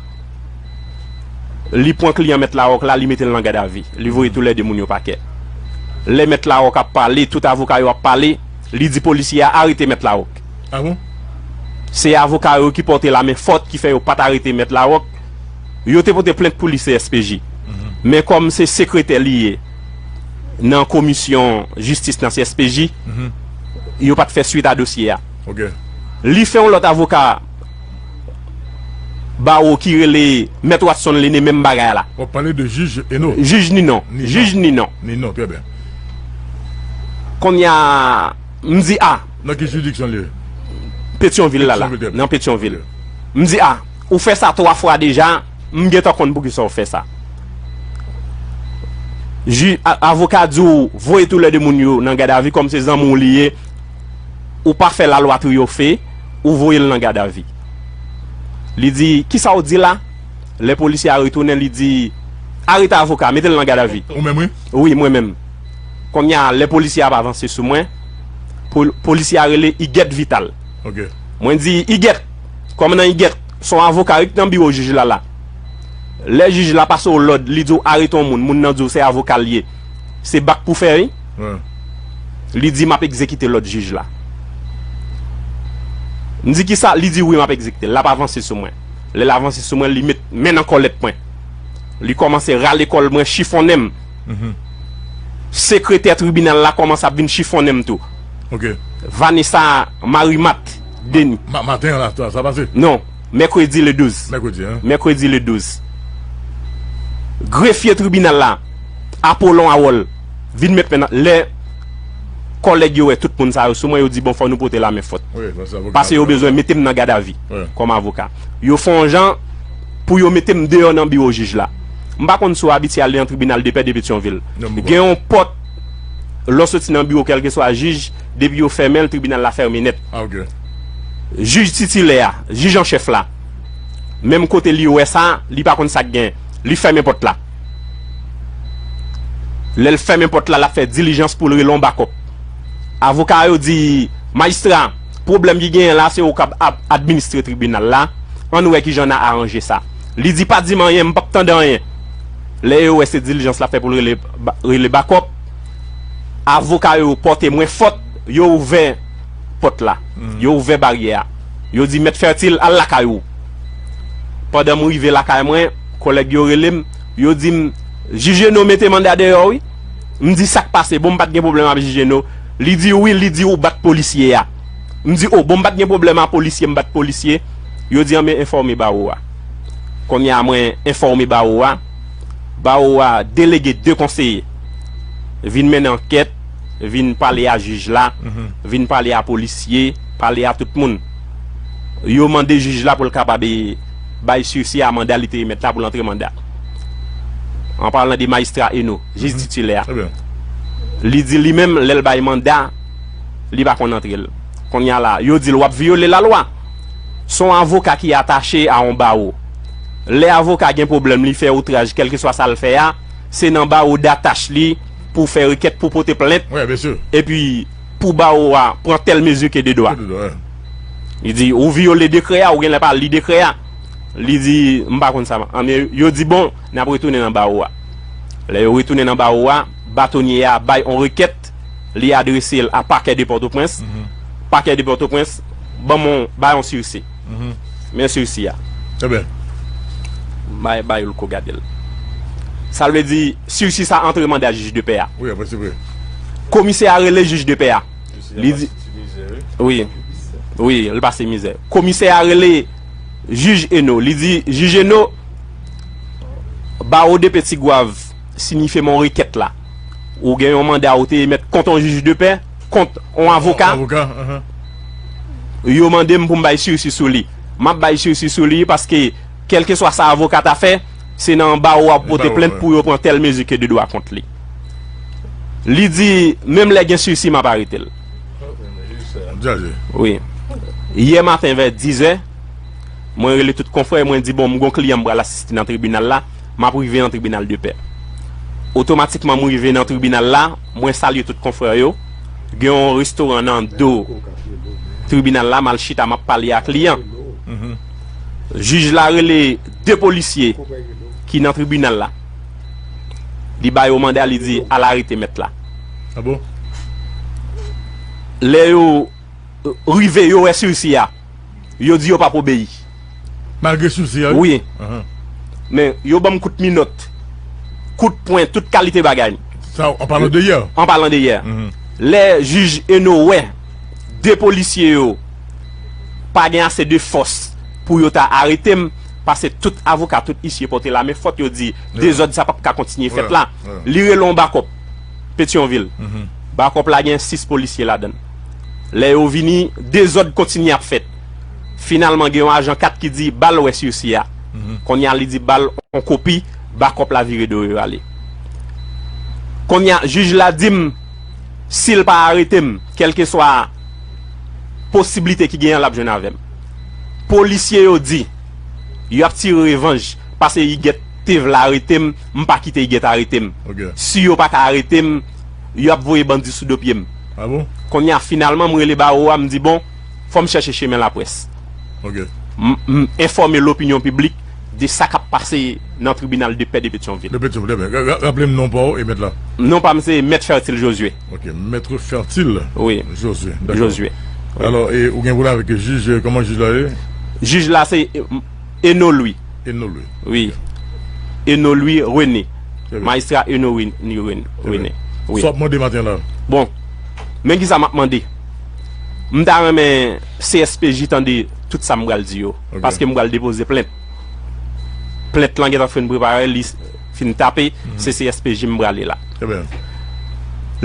Li pran kliyan Mèt Lawòk la, li mete l nan gadavi. Li voye toulède moun yo pakè. Lè Mèt Lawòk ap pale, tout avoka yo ap pale, li di polisye a arete Mèt Lawòk. Ah bon? Se avoka yo ki pote lamen fòt ki fè yo pa t arete Mèt Lawòk. Yo te pote plent pou li C S P J. Mhm. Men kòm se sekretè li ye nan komisyon jistis nan C S P J, mhm, yo pa t fè swit a dosye a. Ok. Li fè yon lòt avoka bawo ki rele Mèt Watson Lene menm bagay la. W ap pale de jij Eno. Jij Ninon. Ninon. Jij Ninon. Ninon, trè byen. Kounye a, m di a. Nan ki jiridiksyon li ye? Petyonvil la, la. Petyonvil, trè byen. Nan Petyonvil. Ok. M di a, ou fè sa twa fwa deja, m gentan konn poukisa w fè sa. Ji-, a-, avoka di w voye toulède moun yo nan gadavi kòm se zanmi w li ye, ou pa fè lalwa Triyofé, ou voye l nan gadavi. Li di, kisa w di la? Lè polisye a retounen, li di, arete avoka, mete l nan gadavi. Ou menm, wi? Wi, mwen menm. Kounye a, lè polisye a ap avanse sou mwen, pol-, polisye a rele Igèt Vital. Ok. Mwen di, Igèt, kòmandan Igèt, se yon avoka wi k nan biwo jij la la. Lè jij la pase w lòd, li di w arete yon moun, moun nan di w se avoka l ye. Se bak pou fè, wi. Wi. Li di, m ap egzekite lòd jij la. M di, kisa? Li di, wi, m ap egzekite l. L ap avanse sou mwen. Lè l avanse sou mwen, li met men nan kòlèt mwen. Li kòmanse rale kòl mwen, chifonnen m. Sekretè tribinal la kòmanse ap vin chifonnen m tou. Vanessa Marimat Denis. Ma- maten an la, sa, sa pase? Non, mèkredi le douz. Mèkredi, hein? Mèkredi le douz. Grefye tribinal la, Apollon Awol, vin met men nan lè kòlèg yo wè tout moun sa yo sou mwen, yo di, bon, fò nou pote lamen fòt. Wi, paske avoka Pase yo bezwen mete m nan gadavi kòm avoka. Yo fè yon jan pou yo mete m deyò nan biwo jij la. M pa konn si w abitye al nan tribinal de pè de Petyonvil. Gen yon pòt, lè w soti nan biwo kèlkeswa jij, depi yo fèmen l, tribinal la fèmen nèt. Ah, ok. Jij titilè a, jij an chèf la, menm kote li wè sa, li pa konn sa k gen. Li fèmen pòt la. Lè l fèmen pòt la, l ap fè dilijans pou l rele yon bakòp. Avoka yo di, majistra, pwoblèm ki genyen la, se ou k ap ap- administre tribinal la. Ann wè kijan n a aranje sa. Li di, pa di m anyen, m p ap tande anyen. Lè yo wè se dilijans l ap fè pou l rele, ba- rele bakòp, avoka yo pòte mwen fòt, yo ouvè pòt la. Yo ouvè baryè a. Yo di, mèt Fètil, al lakay ou. Pandan m rive lakay mwen, kòlèg yo rele m, yo di m, jij Eno mete manda deyò wi. M di, sa k pase? Bon, m pa t gen pwoblèm ap jij Eno. Li di, wi, li di ou bat polisye a. M di, o, bon, m pa t gen pwoblèm a polisye, m bat polisye. Yo di, anben enfòme bawo a. Kounye a mwen enfòme bawo a. Bawo a delege de konseye. Vin mennen ankèt, vin pale a jij la, vin pale a polisye, pale a tout moun. Yo mande jij la pou l kapab e, bay sisi a manda li te remèt la pou l antre manda. An palan de majistra Eno, jij titilè a. Li di li menm, lè l bay manda, li pa konn antre l. Kounye a la, yo di l w ap vyole lalwa. Se yon avoka ki atache a yon bawo. Lè avoka gen pwoblèm, li fè outraj, kèlkeswa sa l fè a, se nan bawo datach li pou fè rekèt, pou pote plent. Epi, pou bawo a pran tèl mezi ke de dwa. Li di, ou vyole dekrè a, ou genlè pa li dekrè a. Li di, m pa konn sa. Anben, yo di, bon, n ap retounen nan bawo a. Lè yo retounen nan bawo a, batonye a bay yon rekèt, li adrese l a pakè de Pòtoprens. Pakè de Pòtoprens, ban m yon, bay yon sisi. Men sisi a. Ebyen. Bay, bay ou l ko gade l. Sa vle di, sisi sa antre manda jij de pè a. Wi, apre se vre. Komisè a rele jij de pè a. Li di, wi. Wi, li pase mizè. Komisè a rele jij Eno. Li di, jij Eno, bawo de Petigwav sinifye m yon rekèt la. Ou gen yon manda ou te emèt kont yon jij de pè, kont yon avoka. Avoka, anhan. Yo mande m pou m bay sisi sou li. M ap bay sisi sou li paske, kèlkeswa sa avoka ta fè, se nan bawo a pou pote plent pou yo pran tèl mezi ke de dwa kont li. Li di, menm lè gen sisi, m ap arete l. Wi. Yè maten vè dizè, mwen rele tout konfrè, mwen di, bon, m gon kliyan m pral asiste nan tribinal la, m ap rive nan tribinal de pè. Otomatikman, m rive nan tribinal la, mwen salye tout konfrè yo. Gen yon restoran nan do tribinal la, m al chita, m ap pale a kliyan. Jij la rele de polisye ki nan tribinal la. Li ba yo manda, li di, al arete mèt la. Ah bon? Lè yo rive, yo wè sisi a. Yo di yo p ap obeyi. Malgre sisi a, wi? Wi. Men, yo ban m kout minòt, kout pwen, tout kalite bagay. Sa, an palan de yè? An palan de yè. Lè jij Eno wè de polisye yo pa gen ase de fòs pou yo ta arete m, paske tout avoka, tout isye pote lamen fòt, yo di, dezòd sa p ap ka kontinye fèt la. Li rele yon bakòp Petyonvil. Bakòp la gen sis polisye ladan l. Lè yo vini, dezòd kontinye ap fèt. Finalman, gen yon ajan kat ki di, ba l wè sisi a. Kounye a, li di, ba l yon kopi, bakòp la vire do yo ale. Kounye a, jij la di m, si l pa arete m, kèlkeswa posiblite ki genyen, l ap jwenn avè m. Polisye yo di, y ap tire revanj, paske Igèt te vle arete m, m pa kite Igèt arete m. Si yo pa ka arete m, y ap voye bandi sou do pye m. Ah bon? Kounye a, finalman, m rele bawo a, m di, bon, fò m chèche chemen laprès. M, m enfòme lopinyon piblik de sa k ap pase nan tribinal de pè de Petyonvil. De Petyonvil, ebyen. Ra- ra- Raple m non pa w e mèt la. Non pa m se Mèt Fertile Josué. Ok, Maître Fertile Josué. Dakò. Josué. Wi. Alò, e ou gen pwoblèm avèk jij, kòman jij la ye? Jij la se, e, m- Eno Louis. Eno Louis. Wi. Eno Louis René. Majistra Eno René. Wi. Sa w ap mande maten la? Bon, men kisa m ap mande. M ta renmen C S P J tande tout sa m pral di yo. Paske m pral depoze plent. Plent lan gentan fin prepare, li fin tape, se C S P J m prale la.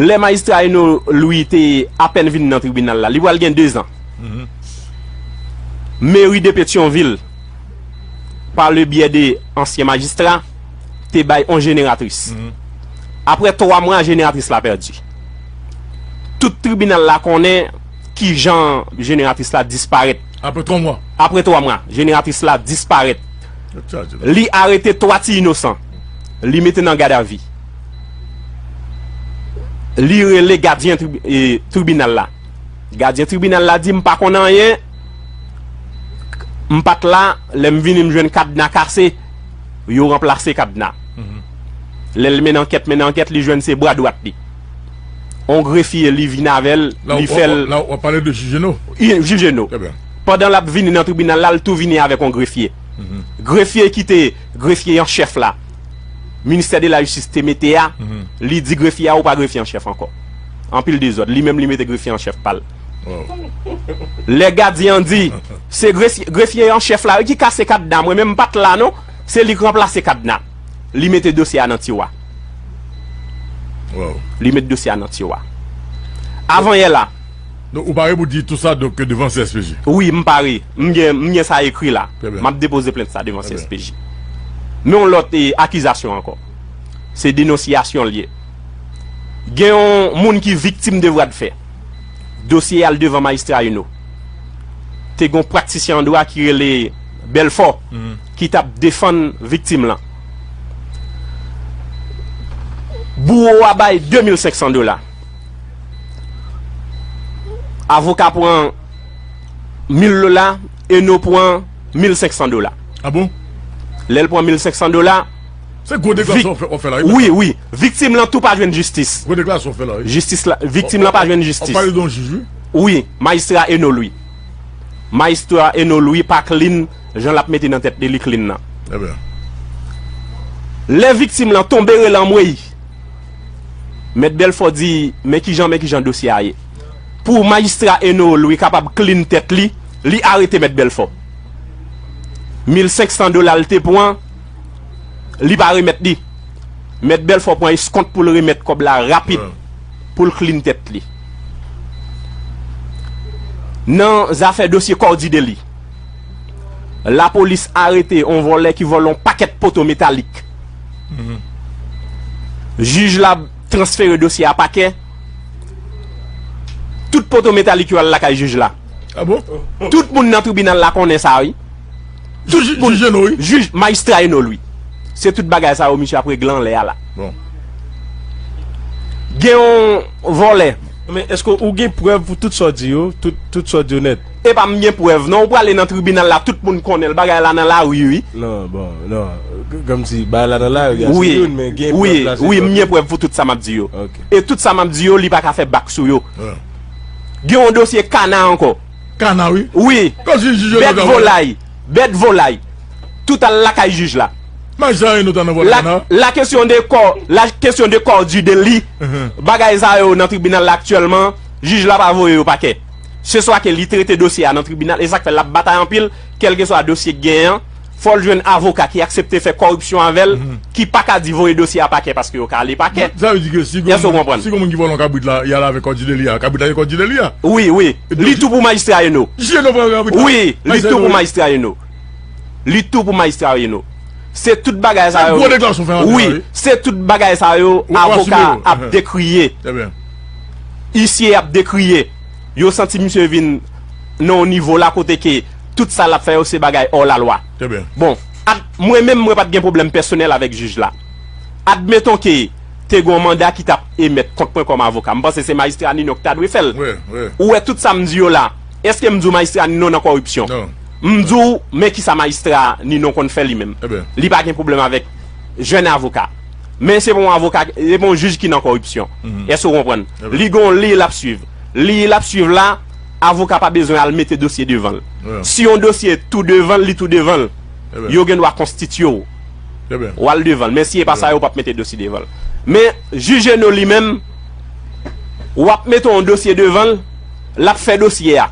Lè majistra Eno Louis te apèn vin nan tribinal la, li pral gen dezan. Meri de Petyonvil, pa le byè de ansyen majistra, te bay on jeneratris. Apre twa mwa, jeneratris la pèdi. Tout tribinal la konnen kijan jeneratris la disparèt. Apre twa mwa. Apre twa mwa, jeneratris la disparèt. Li arete twa ti inosan. Li mete nan gadavi. Li rele gadyen trib- e, tribinal la. Gadyen tribinal la di, "M pa konn anyen. M pa t la, lè m vini, m jwenn kadna kase. Yo ranplase kadna." Lè l mennen ankèt, mennen ankèt, li jwenn se bra dwat li. On grefye, li vin avè l, li fè l. La, w ap pale de Jij Eno? Wi, Jij Eno. Pandan l ap vini nan tribinal la, l tou vini avèk on grefye. Grefye ki te grefye an chèf la, ministè de la jistis te mete a, li di grefye a, "Ou pa grefye an chèf ankò." Anpil dezòd. Li menm li mete grefye an chèf pa l. Lè gadyen an di, "Se grefye an chèf la wi ki kase kadna, mwen menm m pa t la non, se li k ranplase kadna." Li mete dosye a nan tiwa. Li met dosye a nan tiwa. Avanyè la. Donk, ou pare pou di tou sa, donk, devan C S P J? Wi, m pare. M gen, m gen sa ekri la. M ap depoze plent sa devan C S P J. Men yon lòt, e, akizasyon ankò. Se denonsiyasyon l ye. Gen yon moun ki viktim de vwa de fè. Dosye al devan majistra Eno. Te gen yon pratisyen an dwa ki rele Bèlfò, ki t ap defann viktim lan. Bouwo a bay de mil senk san dola. Avoka pran mil dola, Eno pran mil senk san dola. Ah bon? Lè l pran mil senk san dola, se gwo deklarasyon w fè la, wi. Wi, wi. Viktim lan tou pa jwenn jistis. Gwo deklarasyon w fè la, wi. Jistis la, viktim lan pa jwenn jistis. W ap pale de yon jij, wi. Wi, majistra Eno Louis. Majistra Eno Louis pa clean jan l ap mete nan tèt li, li clean nan. Lè viktim lan tonbe rele anmwey, Mèt Bèlfò di, "Men kijan, men kijan dosye a ye." Pou majistra Eno Louis kapab clean tèt li, li arete Mèt Bèlfò. Mil senk san dola l te pran, li pa remèt li. Mèt Bèlfò pran eskont pou l remèt kòb la rapid, pou l clean tèt li. Nan zafè dosye Cordy Dely, lapolis arete on vòlè ki vòlè on pakèt poto metalik. Jij la transfere dosye a pakè. Tout poto metalik yo al lakay jij la. Ah bon? Tout moun nan tribinal la konnen sa, wi. Tout moun. Jij Eno, wi. Jij, majistra Eno Louis. Se tout bagay sa yo, misye ap regle anlè a la. Bon. Gen yon vòlè. Men èske ou gen prèv pou tout sa w di yo? Tout, tout sa w di yo nèt? Epa m gen prèv, non, ou prale nan tribinal la, tout moun konnen l, bagay la nan lari, wi. Non, bon, non. K- Kòmsi bagay la nan lari a, se youn, men gen prèv la, se wi, m gen prèv pou tout sa m ap di yo. Ok. E tout sa m ap di yo, li pa ka fè bak sou yo. Gen yon dosye kana ankò. Kana, wi. Wi. Kòmsi jij yo bèt volay. Bèt volay. Tout al lakay jij la. Majistra Eno ta nan vòlè kana. La question de corps, la question de Cordy Dely, bagay sa yo nan tribinal la aktyèlman, jij la pa voye yo pakè. Se swa ke li trete dosye a nan tribinal, e sa k fè l ap batay anpil, kèlkeswa dosye k genyen an, fò l jwenn avoka ki aksepte fè kòripsyon avè l, ki pa ka di voye dosye a pakè paske yo ka ale pakè. Sa vle di ke si gon moun, si gon moun ki vòlè yon kabrit la, y al avèk Cordy Dely a, kabrit la se Cordy Dely a. Wi, wi. Li tou pou majistra Eno. Jij Eno pran kabrit la. Wi, li tou pou majistra Eno. Li tou pou majistra Eno. Se tout bagay sa yo. Gwo deklarasyon w fè maten an, wi, se tout bagay sa yo avoka ap dekriye. Isye ap dekriye. Yo santi misye vin nan yon nivo la kote ke tout sa l ap fè yo se bagay hors la loi. Bon, ad- mwen menm mwen pa t gen pwoblèm pèsonèl avèk jij la. Admeton ke te gen yon manda ki t ap emèt kont mwen kòm avoka. M panse se majistra Ninon ki ta dwe fè l. Ou wè tout sa m di yo la, èske m di w majistra Ninon nan kòripsyon? M di w, men kisa majistra Ninon konn fè li menm. Li pa gen pwoblèm avèk jèn avoka. Men se pa yon avoka, se pa yon jij ki nan kòripsyon. Èske w konprann? Li gen yon liy l ap swiv. Liy l ap swiv la, avoka pa bezwen al mete dosye devan l. Si yon dosye tou devan l, li tou devan l. Yo gen dwa konstitye w. W al devan l. Men si e pa sa, yo p ap mete dosye devan l. Men jij Eno li menm, w ap mete yon dosye devan l, l ap fè dosye a.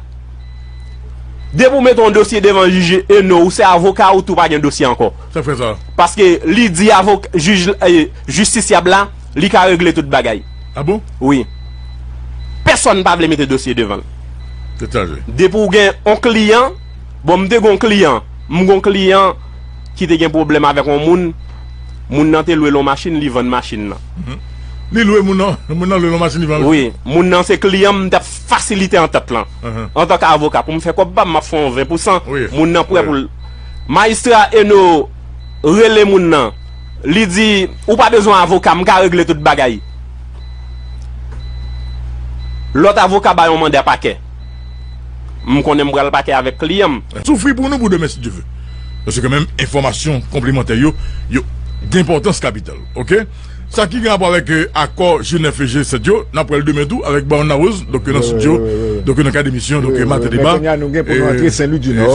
Depi w mete yon dosye devan jij Eno, ou se avoka, ou tou pa gen dosye ankò. Sa k fè sa? Paske li di avoka, jij, eh, jistisyab la, li ka regle tout bagay. Ah bon? Wi. Pèsonn pa vle mete dosye devan l. Tèt chaje. Depi w gen yon kliyan, bon, m te gen yon kliyan, m gen yon kliyan ki te gen pwoblèm avèk yon moun, moun nan te lwe l yon machin, li vann machin nan. Mhm. Li lwe moun nan, moun nan lwe l yon machin, li vann. Wi, moun nan se kliyan m, m t ap fasilite antant lan. Mhm. Antanke avoka, pou m fè kòb pa m, m ap fè yon ven pousan. Wi, moun nan prè wi. Pou l. Majistra Eno rele moun nan. Li di, ou pa bezwen avoka, m ka regle tout bagay. Lòt avoka ba yon manda pakè. M konnen m pral pakè avèk kliyan m. Soufri pou nou pou demen, si Dye vle. Paske menm enfòmasyon konplemantè yo, yo d enpòtans kapital. Oke? Sa ki gen rapò avèk, eh, akò G nèf e G sèt yo, n ap wè l demen tou avèk Baron Larose, donk, nan estidyo, donk, nan kad emisyon, donk, Maten Deba. Men kounye a, nou gen pou nou antre Senlwi di Nò,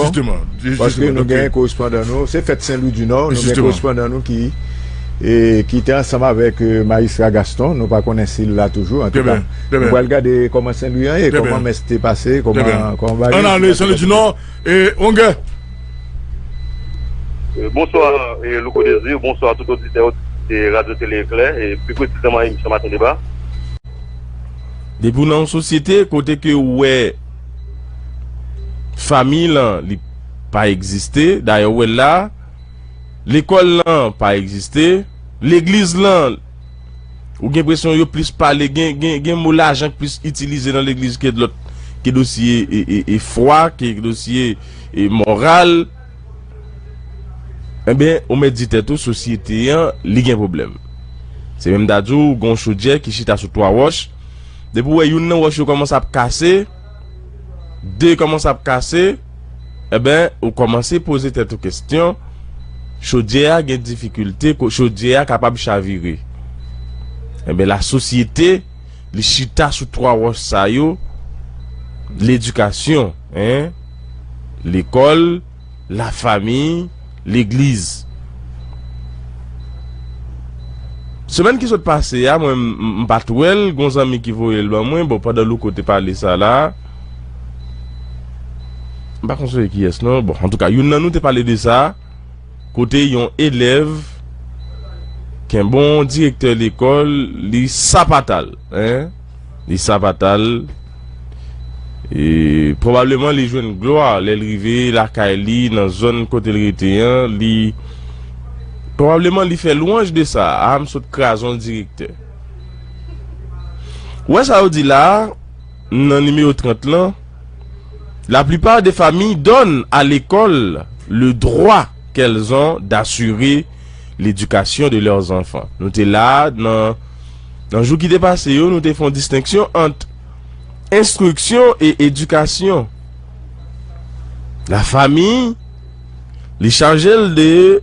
paske nou gen korespondan nou, se fèt Senlwi di Nò, nou gen korespondan nou ki, eh, ki te ansanm avèk, eh, Majistra Gaston, nou pa konnen si l la toujou, antouka, nou pral gade kòman Senlwi an ye, kòman mès te pase, kòman, kòman bagay. Ann ale Senlwi di Nò, eh, Wongè. Eh, bonswa, eh, Louko Désir, bonswa tout oditè, oditris Radyo Tele Eklè, e pi presizèman emisyon Maten Deba. Depi w nan yon sosyete kote ke w wè fanmi lan, li pa egziste, dayè w wè l la, lekòl lan pa egziste, legliz lan, ou gen enpresyon yo plis pale, gen, gen, gen mo lajan k plis itilize nan legliz ke lòt, ke dosye e, e, e fwa, ke dosye e moral. Enben, ou mèt di tèt ou, sosyete an, li gen pwoblèm. Se menm ta di w, gen yon chodyè ki chita sou twa wòch. Depi w wè youn nan wòch yo kòmanse ap kase, de kòmanse ap kase, enben, ou kòmanse poze tèt ou kesyon, chodyè a gen difikilte, ko-, chodyè a kapab chavire. Enben, lasosyete, li chita sou twa wòch sa yo, ledikasyon, en, lekòl, lafanmi, legliz. Semèn ki sot pase a, mwen, m, m pa t wè l, gon zanmi ki voye l ban mwen, bon, pandan Louko te pale sa la, m pa konn se kiyès non, bon, antouka, youn nan nou te pale de sa, kote yon elèv kenbe yon direktè lekòl, li sapata l, en, li sapata l, e pwobableman li jwenn glwa lè l rive lakay li, nan zòn kote l rete an, li, pwobableman li fè lwanj de sa, a, m sot kraze yon direktè. Ou wè sa yo di la a, nan nimewo trant lan, la plupart des familles donnent à l'école le droit qu'elles ont d'assurer l'éducation de leurs enfants. Nou te la nan, nan jou ki te pase yo, nou te fè yon distenksyon ant enstriksyon e edikasyon. Lafanmi, li chaje l de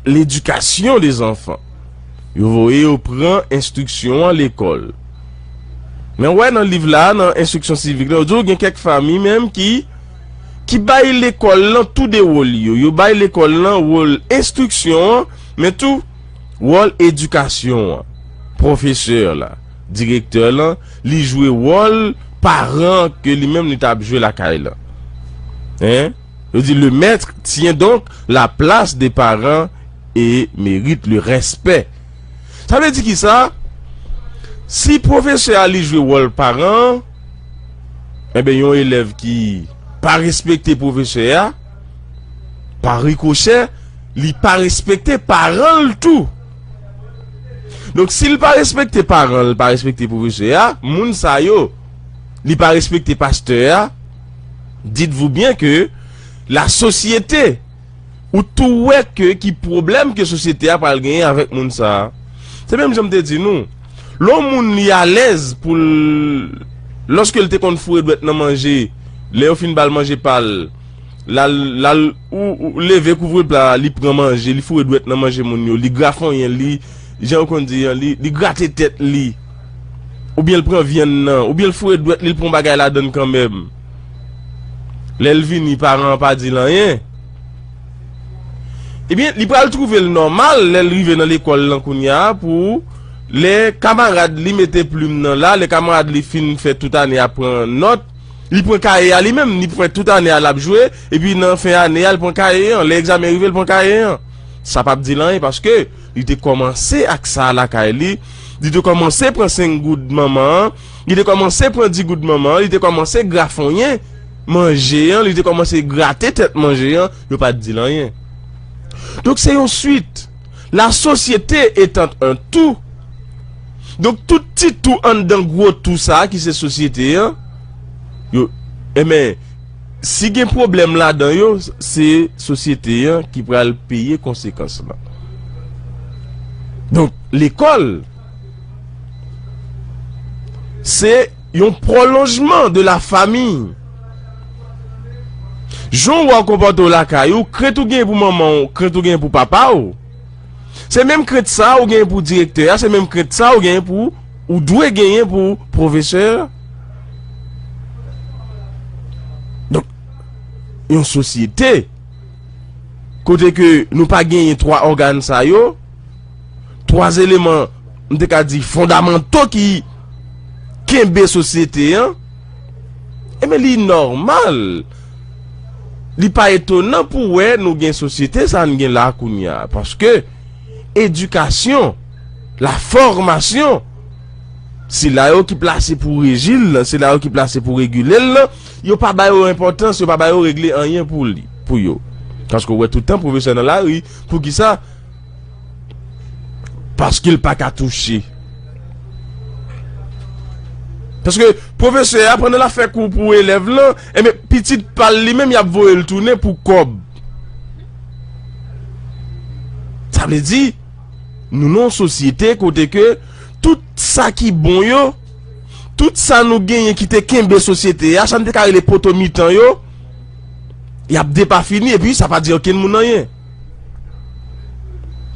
l'éducation des enfants. Yo voye yo pran enstriksyon an lekòl. Men w wè nan liv la, nan enstriksyon sivik la, yo di w gen kèk fanmi menm ki, ki bay lekòl lan tou de wòl yo. Yo bay lekòl lan wòl enstriksyon an, men tou wòl edikasyon an. Pwofesè la, direktè lan, li jwe wòl paran ke li menm li t ap jwe lakay lan. Hein? Yo di, le maître tient donc la place des parents et mérite le respect. Sa vle di ki sa? Si pwofesè a li jwe wòl paran, enben, yon elèv ki pa respekte pwofesè a, pa rikochè, li pa respekte paran l tou. Donk, si l pa respekte paran l, pa respekte pwofesè a, moun sa yo, li pa respekte pastè a, dites-vous bien que la société, ou tou wè ke ki pwoblèm ke sosyete a pral genyen avèk moun sa a. Se menm jan m te di nou, lè yon moun li alèz pou l, lòske l te konn foure dwèt nan manje, lè yo fin ba l manje pa l, l al, l al, ou, ou leve kouvre pla, li pran manje, li foure dwèt nan manje moun yo, li grafonyen, li, jan yo konn di an, li, li grate tèt li. Oubyen l pran vyann nan, oubyen l foure dwèt li, l pran bagay ladann kanmenm. Lè l vini, paran an pa di l anyen. Ebyen, li pral twouve l nòmal lè l rive nan lekòl lan kounye a pou lè kamarad li mete plim nan la, lè kamarad li fin fè tout ane a pran nòt, li pran kaye a li menm, li fè tout ane a l ap jwe, epi nan fen ane a, l pran kaye an, lè egzamen rive, l pran kaye an. Sa p ap di l anyen paske li te kòmanse ak sa lakay li, li te kòmanse pran senk goud manman an, li te kòmanse pran di goud manman an, li te kòmanse grafonyen manje an, li te kòmanse grate tèt manje an, yo pa t di l anyen. Donk se yon swit. La société étant un tout, donk tout ti tou anndan gwo tou sa a ki se sosyete an, yo, enben, si gen pwoblèm ladan yo, se sosyete an ki pral peye konsekans lan. Donk, lekòl, se yon pwolonjman de la fami. Jan w wè w konpòte w lakay ou, krent ou gen pou manman w, krent ou gen pou papa w, se menm krent sa ou gen pou direktè a, se menm krent sa ou gen pou, ou dwe genyen pou pwofesè a. Donk, yon sosyete kote ke nou pa genyen twa ògàn sa yo, twa eleman, m te ka di, fondamanto ki kenbe sosyete an, enben, li nòmal, li pa etonan pou wè nou gen sosyete sa a n gen la a kounye a. Paske edikasyon, la fòmasyon, sila yo ki plase pou reji l lan, sila yo ki plase pou regile l lan, yo pa ba yo enpòtans, yo pa ba yo regle anyen pou li, pou yo. Paske w wè tout tan pwofesè nan lari, poukisa? Paske l pa ka touche. Paske pwofesè a, pandan l ap fè kou pou elèv lan, enben, pitit pa l li menm, y ap voye l tounen pou kòb. Sa vle di, nou nan yon sosyete kote ke tout sa ki bon yo, tout sa nou genyen ki te kenbe sosyete a, sa n te ka rele poto mitan yo, y ap depafini, epi sa pa di okenn moun anyen.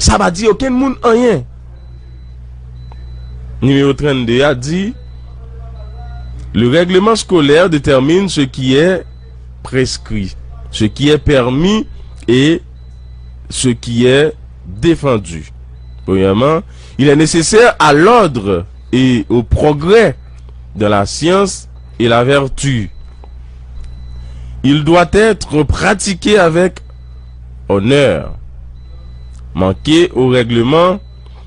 Sa pa di okenn moun anyen. Nimewo trannde a di, le règlement scolaire détermine ce qui est prescrit, ce qui est permis et ce qui est défendu. Premièrement, il est nécessaire à l'ordre et au progrès dans la science et la vertu. Il doit être pratiqué avec honneur. Manquer au règlement,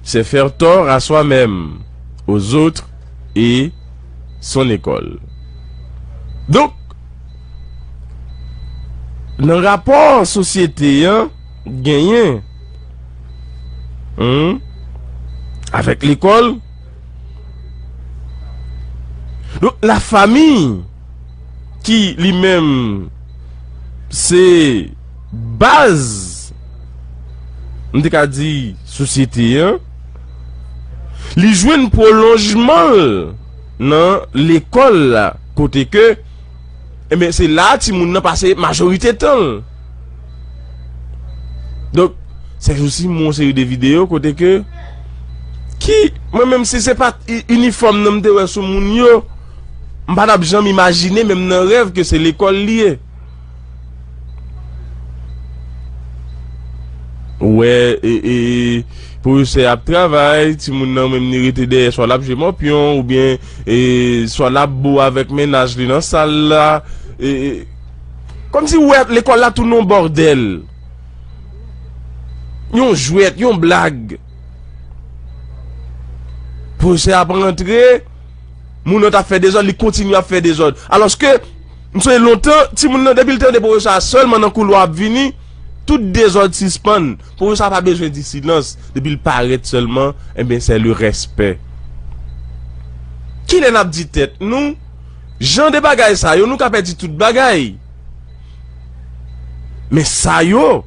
c'est faire tort à soi-même, aux autres et son école. Donk, nan rapò sosyete an genyen, hmm, avèk lekòl, donk, lafanmi ki li menm se baz, m te ka di, sosyete an, li jwenn pwolonjman l nan lekòl la, kote ke, enben, se la a timoun nan pase majorite tan l. Donk, sèjousi m wè yon seri de videyo kote ke, ki, mwen menm si se pa t i-, inifòm nan m te wè sou moun yo, m pa t ap janm imajine, menm nan rèv, ke se lekòl li ye. Ou wè, e, e, pwofesè ap travay, timoun nan menm li rete dèyè, swa l ap jwe mòpyon, oubyen, e, swa l ap bo avèk mennaj li nan sal la. E, e, kòmsi ou wè lekòl la tounen yon bòdèl. Yon jwèt, yon blag. Pwofesè ap rantre, moun nan t ap fè dezòd, li kontinye ap fè dezòd. Alòske, m sonje lontan, timoun nan, depi l tande pwofesè a sèlman nan koulwa ap vini, tout dezòd sispann. Pwofesè a pa bezwen di silans. Depi l parèt sèlman, enben, c'est le respect. Kilè n ap di tèt nou, jan de bagay sa yo, nou ka pèdi tout bagay. Men sa yo,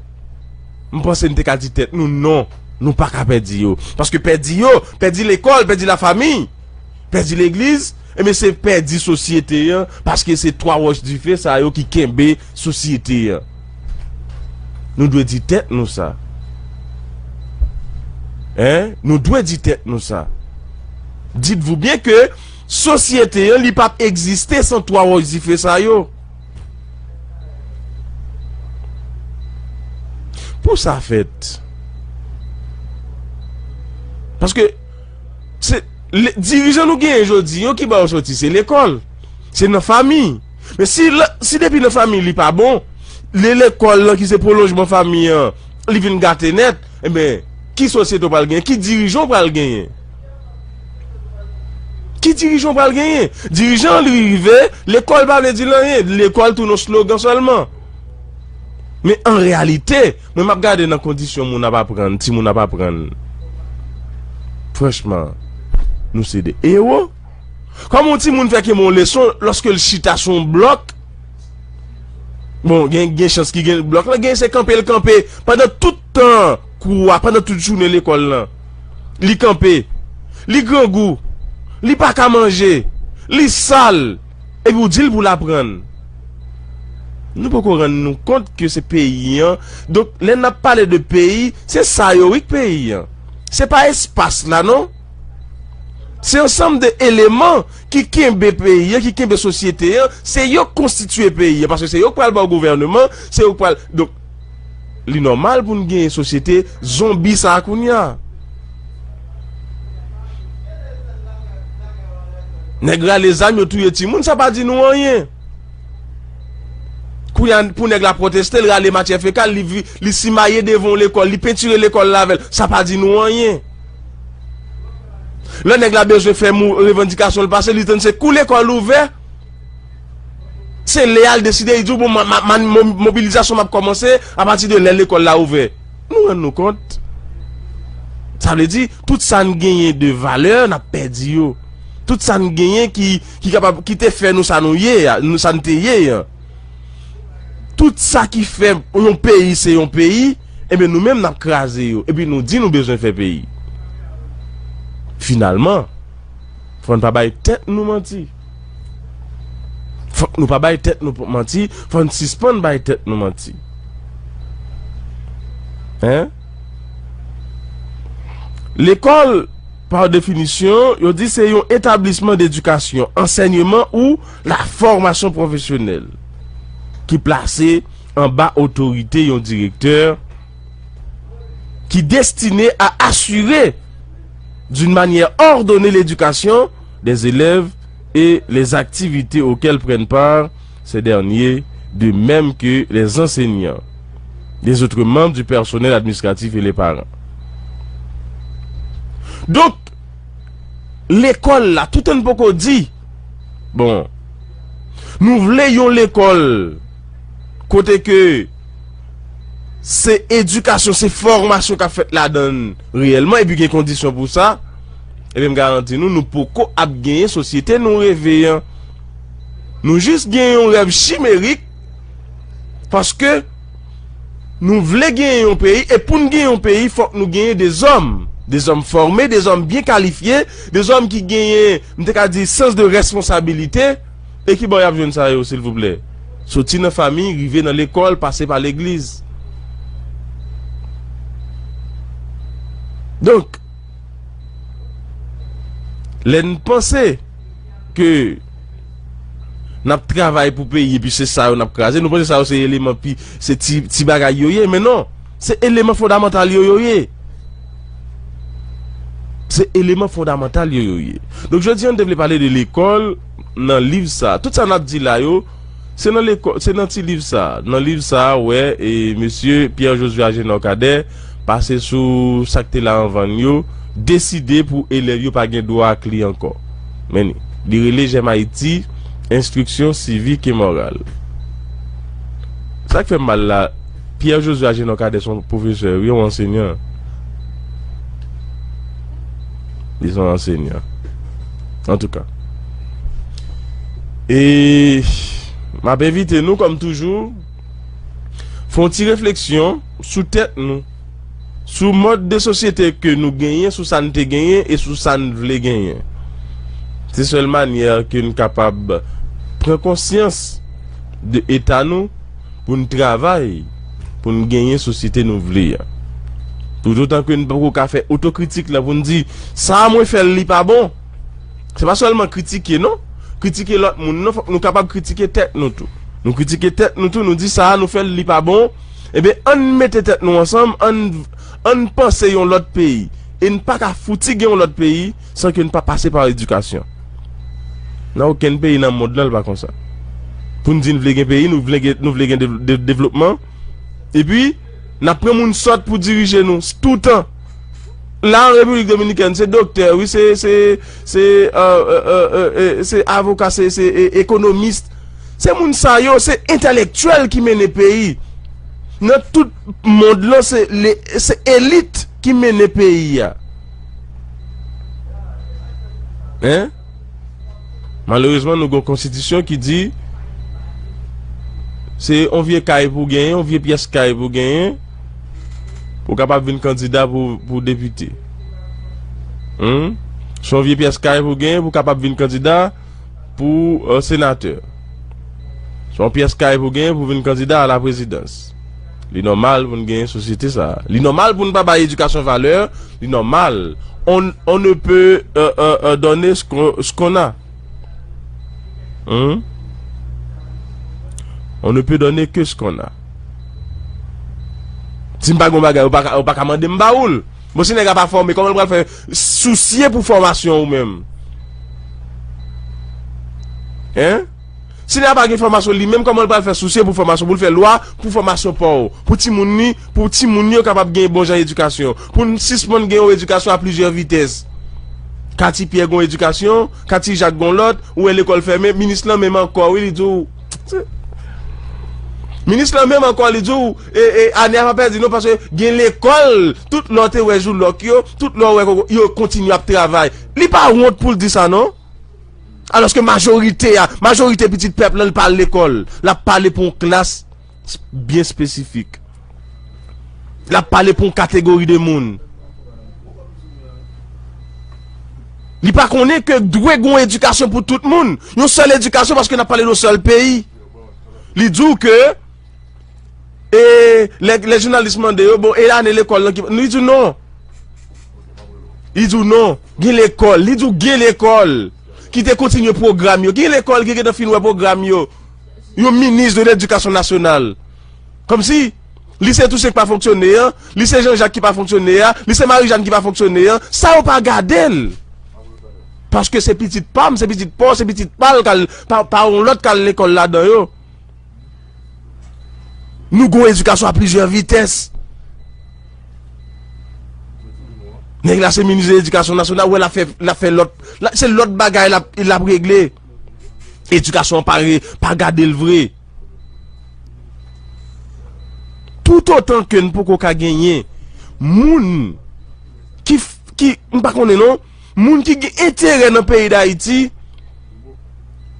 m panse n te ka di tèt nou, non, nou pa ka pèdi yo. Paske pèdi yo, pèdi lekòl, pèdi lafanmi, pèdi legliz, enben, se pèdi sosyete an, paske se twa wòch dife sa yo ki kenbe sosyete an. Nou dwe di tèt nou sa. Hein? Nou dwe di tèt nou sa. Dites-vous bien que sosyete an, li p ap egziste san twa wòch dife sa yo. Pou sa fèt. Paske se le- dirijan nou genyen jodi yo ki ba yo soti, se lekòl, se nan fanmi. Men si, la- si depi nan fanmi li pa bon, le lekòl lan ki se pwolonjman fanmi an, li vin gate nèt, ebyen, ki sosyete w pral genyen? Ki dirijan w pral genyen? Ki dirijan w pral genyen? Dirijan an li rive, lekòl pa vle di l anyen, lekòl tounen yon slogan sèlman. Men an reyalite, mwen m ap gade nan kondisyon moun ap aprann, timoun ap aprann. Franchman, nou se de ewo. Kòman yon timoun fè kenbe yon leson lòske l chita sou yon blòk? Bon, gen, gen chans ki gen blòk la, gen se kanpe l kanpe pandan tout tan kou a, pandan tout jounen lekòl lan. Li kanpe, li grangou, li pa ka manje, li sal, epi w di l pou l aprann. Nou poko rann nou kont ke se peyi an. Donk, lè n ap pale de peyi, se sa yo wi k peyi an. Se pa espas la, non. Se ansanm de eleman ki kenbe peyi an, ki kenbe sosyete an, se yo k konstitye peyi an, paske se yo k pral ba w gouvèneman, se yo k pral, donk, li nòmal pou n genyen sosyete zonbi sa a kounye a. Nèg rale zam, yo touye timoun, sa pa di nou anyen. Kounye a, pou nèg la pwoteste, l rale matyè fekal, li vi- li simaye devan yon lekòl, li pentire lekòl la avè l, sa pa di nou anyen. Lè nèg la bezwen fè mo- revandikasyon l pase, li tann se kou lekòl ouvè, se lè a l deside, li di w, bon, ma- ma- ma- mo- mobilizasyon m ap kòmanse apati de lè lekòl la ouvè. Nou rann nou kont? Sa vle di, tout sa n genyen de valè, n ap pèdi yo. Tout sa n genyen ki, ki kapab, ki te fè nou sa nou ye a, nou sa n te ye an. Tout sa ki fè yon peyi se yon peyi, ebyen nou menm n ap kraze yo. Epi nou di nou bezwen fè peyi. Finalman, fò n pa bay tèt nou manti. Fòk nou pa bay tèt nou manti, fò n sispann bay tèt nou manti. Hein? Lekòl, pa definisyon, yo di se yon etablisman dedikasyon, ansèyman ou la fòmasyon pwofesyonèl ki plase anba otorite yon direktè qui est destiné à assurer d'une manière ordonnée l'éducation des élèves et les activités auxquelles prennent part ces derniers, de même que les enseignants, les autres membres du personnel administratif et les parents. Donk, lekòl la, toutan n poko di, bon, nou vle yon lekòl kote ke se edikasyon, se fòmasyon k ap fèt ladan l reyèlman, epi gen kondisyon pou sa, ebyen, m garanti nou, nou poko ap genyen sosyete nou reve an. Nou jis genyen yon rèv chimerik, paske nou vle genyen yon peyi, e pou n genyen yon peyi, fòk nou genyen de zòm, de zòm fòme, de zòm byen kalifye, de zòm ki genyen, m te ka di, sans de responsabilité, e ki bò y ap jwenn sa yo, silvouplè? Soti nan fanmi, rive nan lekòl, pase pa legliz. Donk, lè n panse ke n ap travay pou peyi, epi se sa yo n ap kraze, nou panse sa yo se eleman pi, se ti, ti bagay yo ye, men non, se eleman fondamantal yo, yo ye. Se eleman fondamantal yo, yo ye. Donk, jodi a, n te vle pale de lekòl nan liv sa. Tout sa n ap di la yo, se nan lekòl, se nan ti liv sa. Nan liv sa, wè, e mesye Pierre Josué Agénor Cadet pase sou sa k te la anvan n yo, deside pou elèv yo pa gen dwa ak li ankò. Men li, li rele J'aime Haïti, instruction civique et morale. Sa k fè m mal la, Pierre Josué Agénor Cadet se yon pwofesè, wi, yon ansenyan. Li se yon ansenyan. Antouka. E m ap envite nou, kòm toujou, fè yon ti refleksyon sou tèt nou, sou mòd de sosyete ke nou genyen, sou sa n te genyen e sou sa n vle genyen. Se sèl manyè ke n kapab pran konsyans de eta nou pou n travay, pou n genyen sosyete nou vle a. Toutotan ke n poko ka fè otokritik la pou n di, sa a mwen fè l li pa bon. Se pa sèlman kritike, non. Kritike lòt moun, non. Fòk nou kapab kritike tèt nou tou. Nou kritike tèt nou tou, nou di sa a nou fè l li pa bon. Ebyen, ann mete tèt nou ansanm, ann, ann panse yon lòt peyi. E n pa ka fouti gen yon lòt peyi san ke n pa pase pa edikasyon. Nan okenn peyi nan mond lan, li pa konsa. Pou n di n vle gen peyi, nou vle gen, nou vle gen dev-, dev-, devlopman. Epi, n ap pran moun sòt pou dirije nou, toutan. La, an Repiblik Dominikèn, se doktè, wi, se, se, se, euh, euh, euh, euh, euh, se avoka, se, se, e, ekonomis. Se moun sa yo, se entèlektyèl ki mennen peyi. Nan tout mond lan, se le, se elit ki mennen peyi a. Hein? Malerezman, nou gen yon konstitisyon ki di se yon vye kay pou genyen, yon vye pyès kay pou genyen, pou w kapab vin kandida pou, pou depite. Hmm? Se yon vye pyès kay pou genyen, pou w kapab vin kandida pou, euh, senatè. Se yon pyès kay pou genyen pou vin kandida a la prezidans. Li nòmal pou n genyen sosyete sa a. Li nòmal pou n pa bay edikasyon valè. Li nòmal. On, on ne peut, euh, euh, euh, donner ce qu'on, ce qu'on a. Hmm? On ne peut donner que ce qu'on a. Si m pa gen yon bagay, ou pa ka, ou pa ka mande m ba ou l. Bon, si nèg la pa fòme, kòman l pral fè sousye pou fòmasyon ou menm? Hein? Si nèg la pa gen fòmasyon li menm, kòman l pral fè sousye pou fòmasyon, pou l fè lwa pou fòmasyon pa w, pou timoun li, pou timoun yo kapab gen bon jan edikasyon, pou n sispann gen yon edikasyon a plizyè vitès? Kati Pyè gen yon edikasyon, Kati Jak gen yon lòt, ou wè lekòl fèmen, minis lan menm ankò, wi, li di w, minis lan menm ankò, li di w, e, e, ane a pa pèdi non, paske gen lekòl, tout lè w te wè joulòk yo, tout lè w wè koko, yo kontinye ap travay. Li pa wont pou l di sa non. Alòske majorite a, majorite pitit pèp lan, li pa al lekòl. L ap pale pou yon klas s-, byen espesifik. L ap pale pou yon kategori de moun. Li pa konnen ke dwe gen yon edikasyon pou tout moun. Yon sèl edikasyon paske n ap pale de yon sèl peyi. Li di w ke, e, lè, lè jounalis mande yo, bon, e ane lekòl lan ki, li di w non. Li di w non. Gen lekòl. Li di w gen lekòl ki te kontinye pwogram yo. Gen lekòl ki gentan fin wè pwogram yo. Yon minis de ledikasyon nasyonal. Kòmsi, lise Tousen ki pa fonksyone an, lise Jan Jak ki pa fonksyone a, lise Marijàn ki pa fonksyone an, sa yo pa gade l. Paske se pitit pa m, se pitit pa w, se pitit pa l, k al, pa, pa yon lòt k al lekòl ladan yo. Nou gen yon edikasyon a plizyè vitès. Nèg la se minis de ledikasyon nasyonal, wè l ap fè, l ap fè lòt, la, se lòt bagay l ap, l ap regle. Edikasyon an pa re-, pa gade l vre. Toutotan ke n poko ka genyen moun ki f-, ki, m pa konnen non, moun ki gen enterè nan peyi Dayiti,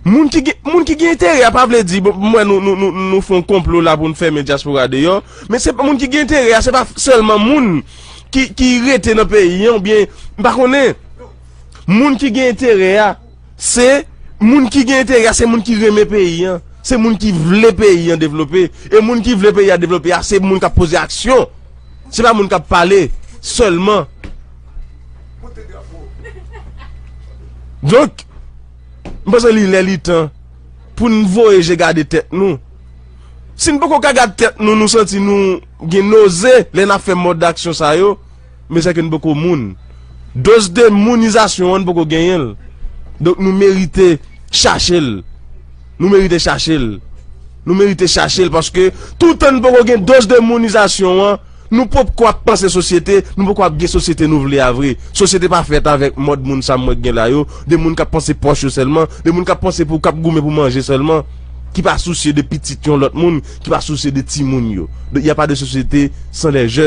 moun ki gen, moun ki gen enterè a pa vle di, bon, m wè nou, nou, nou, nou fè yon konplo la pou n fèmen dyaspora deyò, men se moun ki gen enterè a, se pa sèlman moun ki, ki rete nan peyi an, oubyen, m pa konnen, moun ki gen enterè a, se moun ki gen enterè a, se moun ki renmen peyi an, se moun ki vle peyi an devlope, e moun ki vle peyi a devlope a, se moun k ap poze aksyon. Se pa moun k ap pale sèlman. Donk, m panse li lè li tan pou n voye je gade tèt nou. Si n poko ka gade tèt nou, nou santi nou gen noze lè n ap fè mòd aksyon sa yo, men se ke n poko moun. Doz de mounizasyon an, n poko genyen l. Donk, nou merite chache l. Nou merite chache l. Nou merite chache l, paske toutan n poko gen doz de mounizasyon an, nou poko ap panse sosyete, nou poko ap gen sosyete nou vle a vre. Sosyete pa fèt avèk mòd moun sa mwen gen la yo, de moun k ap panse pòch yo sèlman, de moun k ap panse pou, k ap goumen pou manje sèlman, ki pa sousye de pitit yon lòt moun, ki pa sousye de timoun yo. De, y a pas de société sans les jeunes.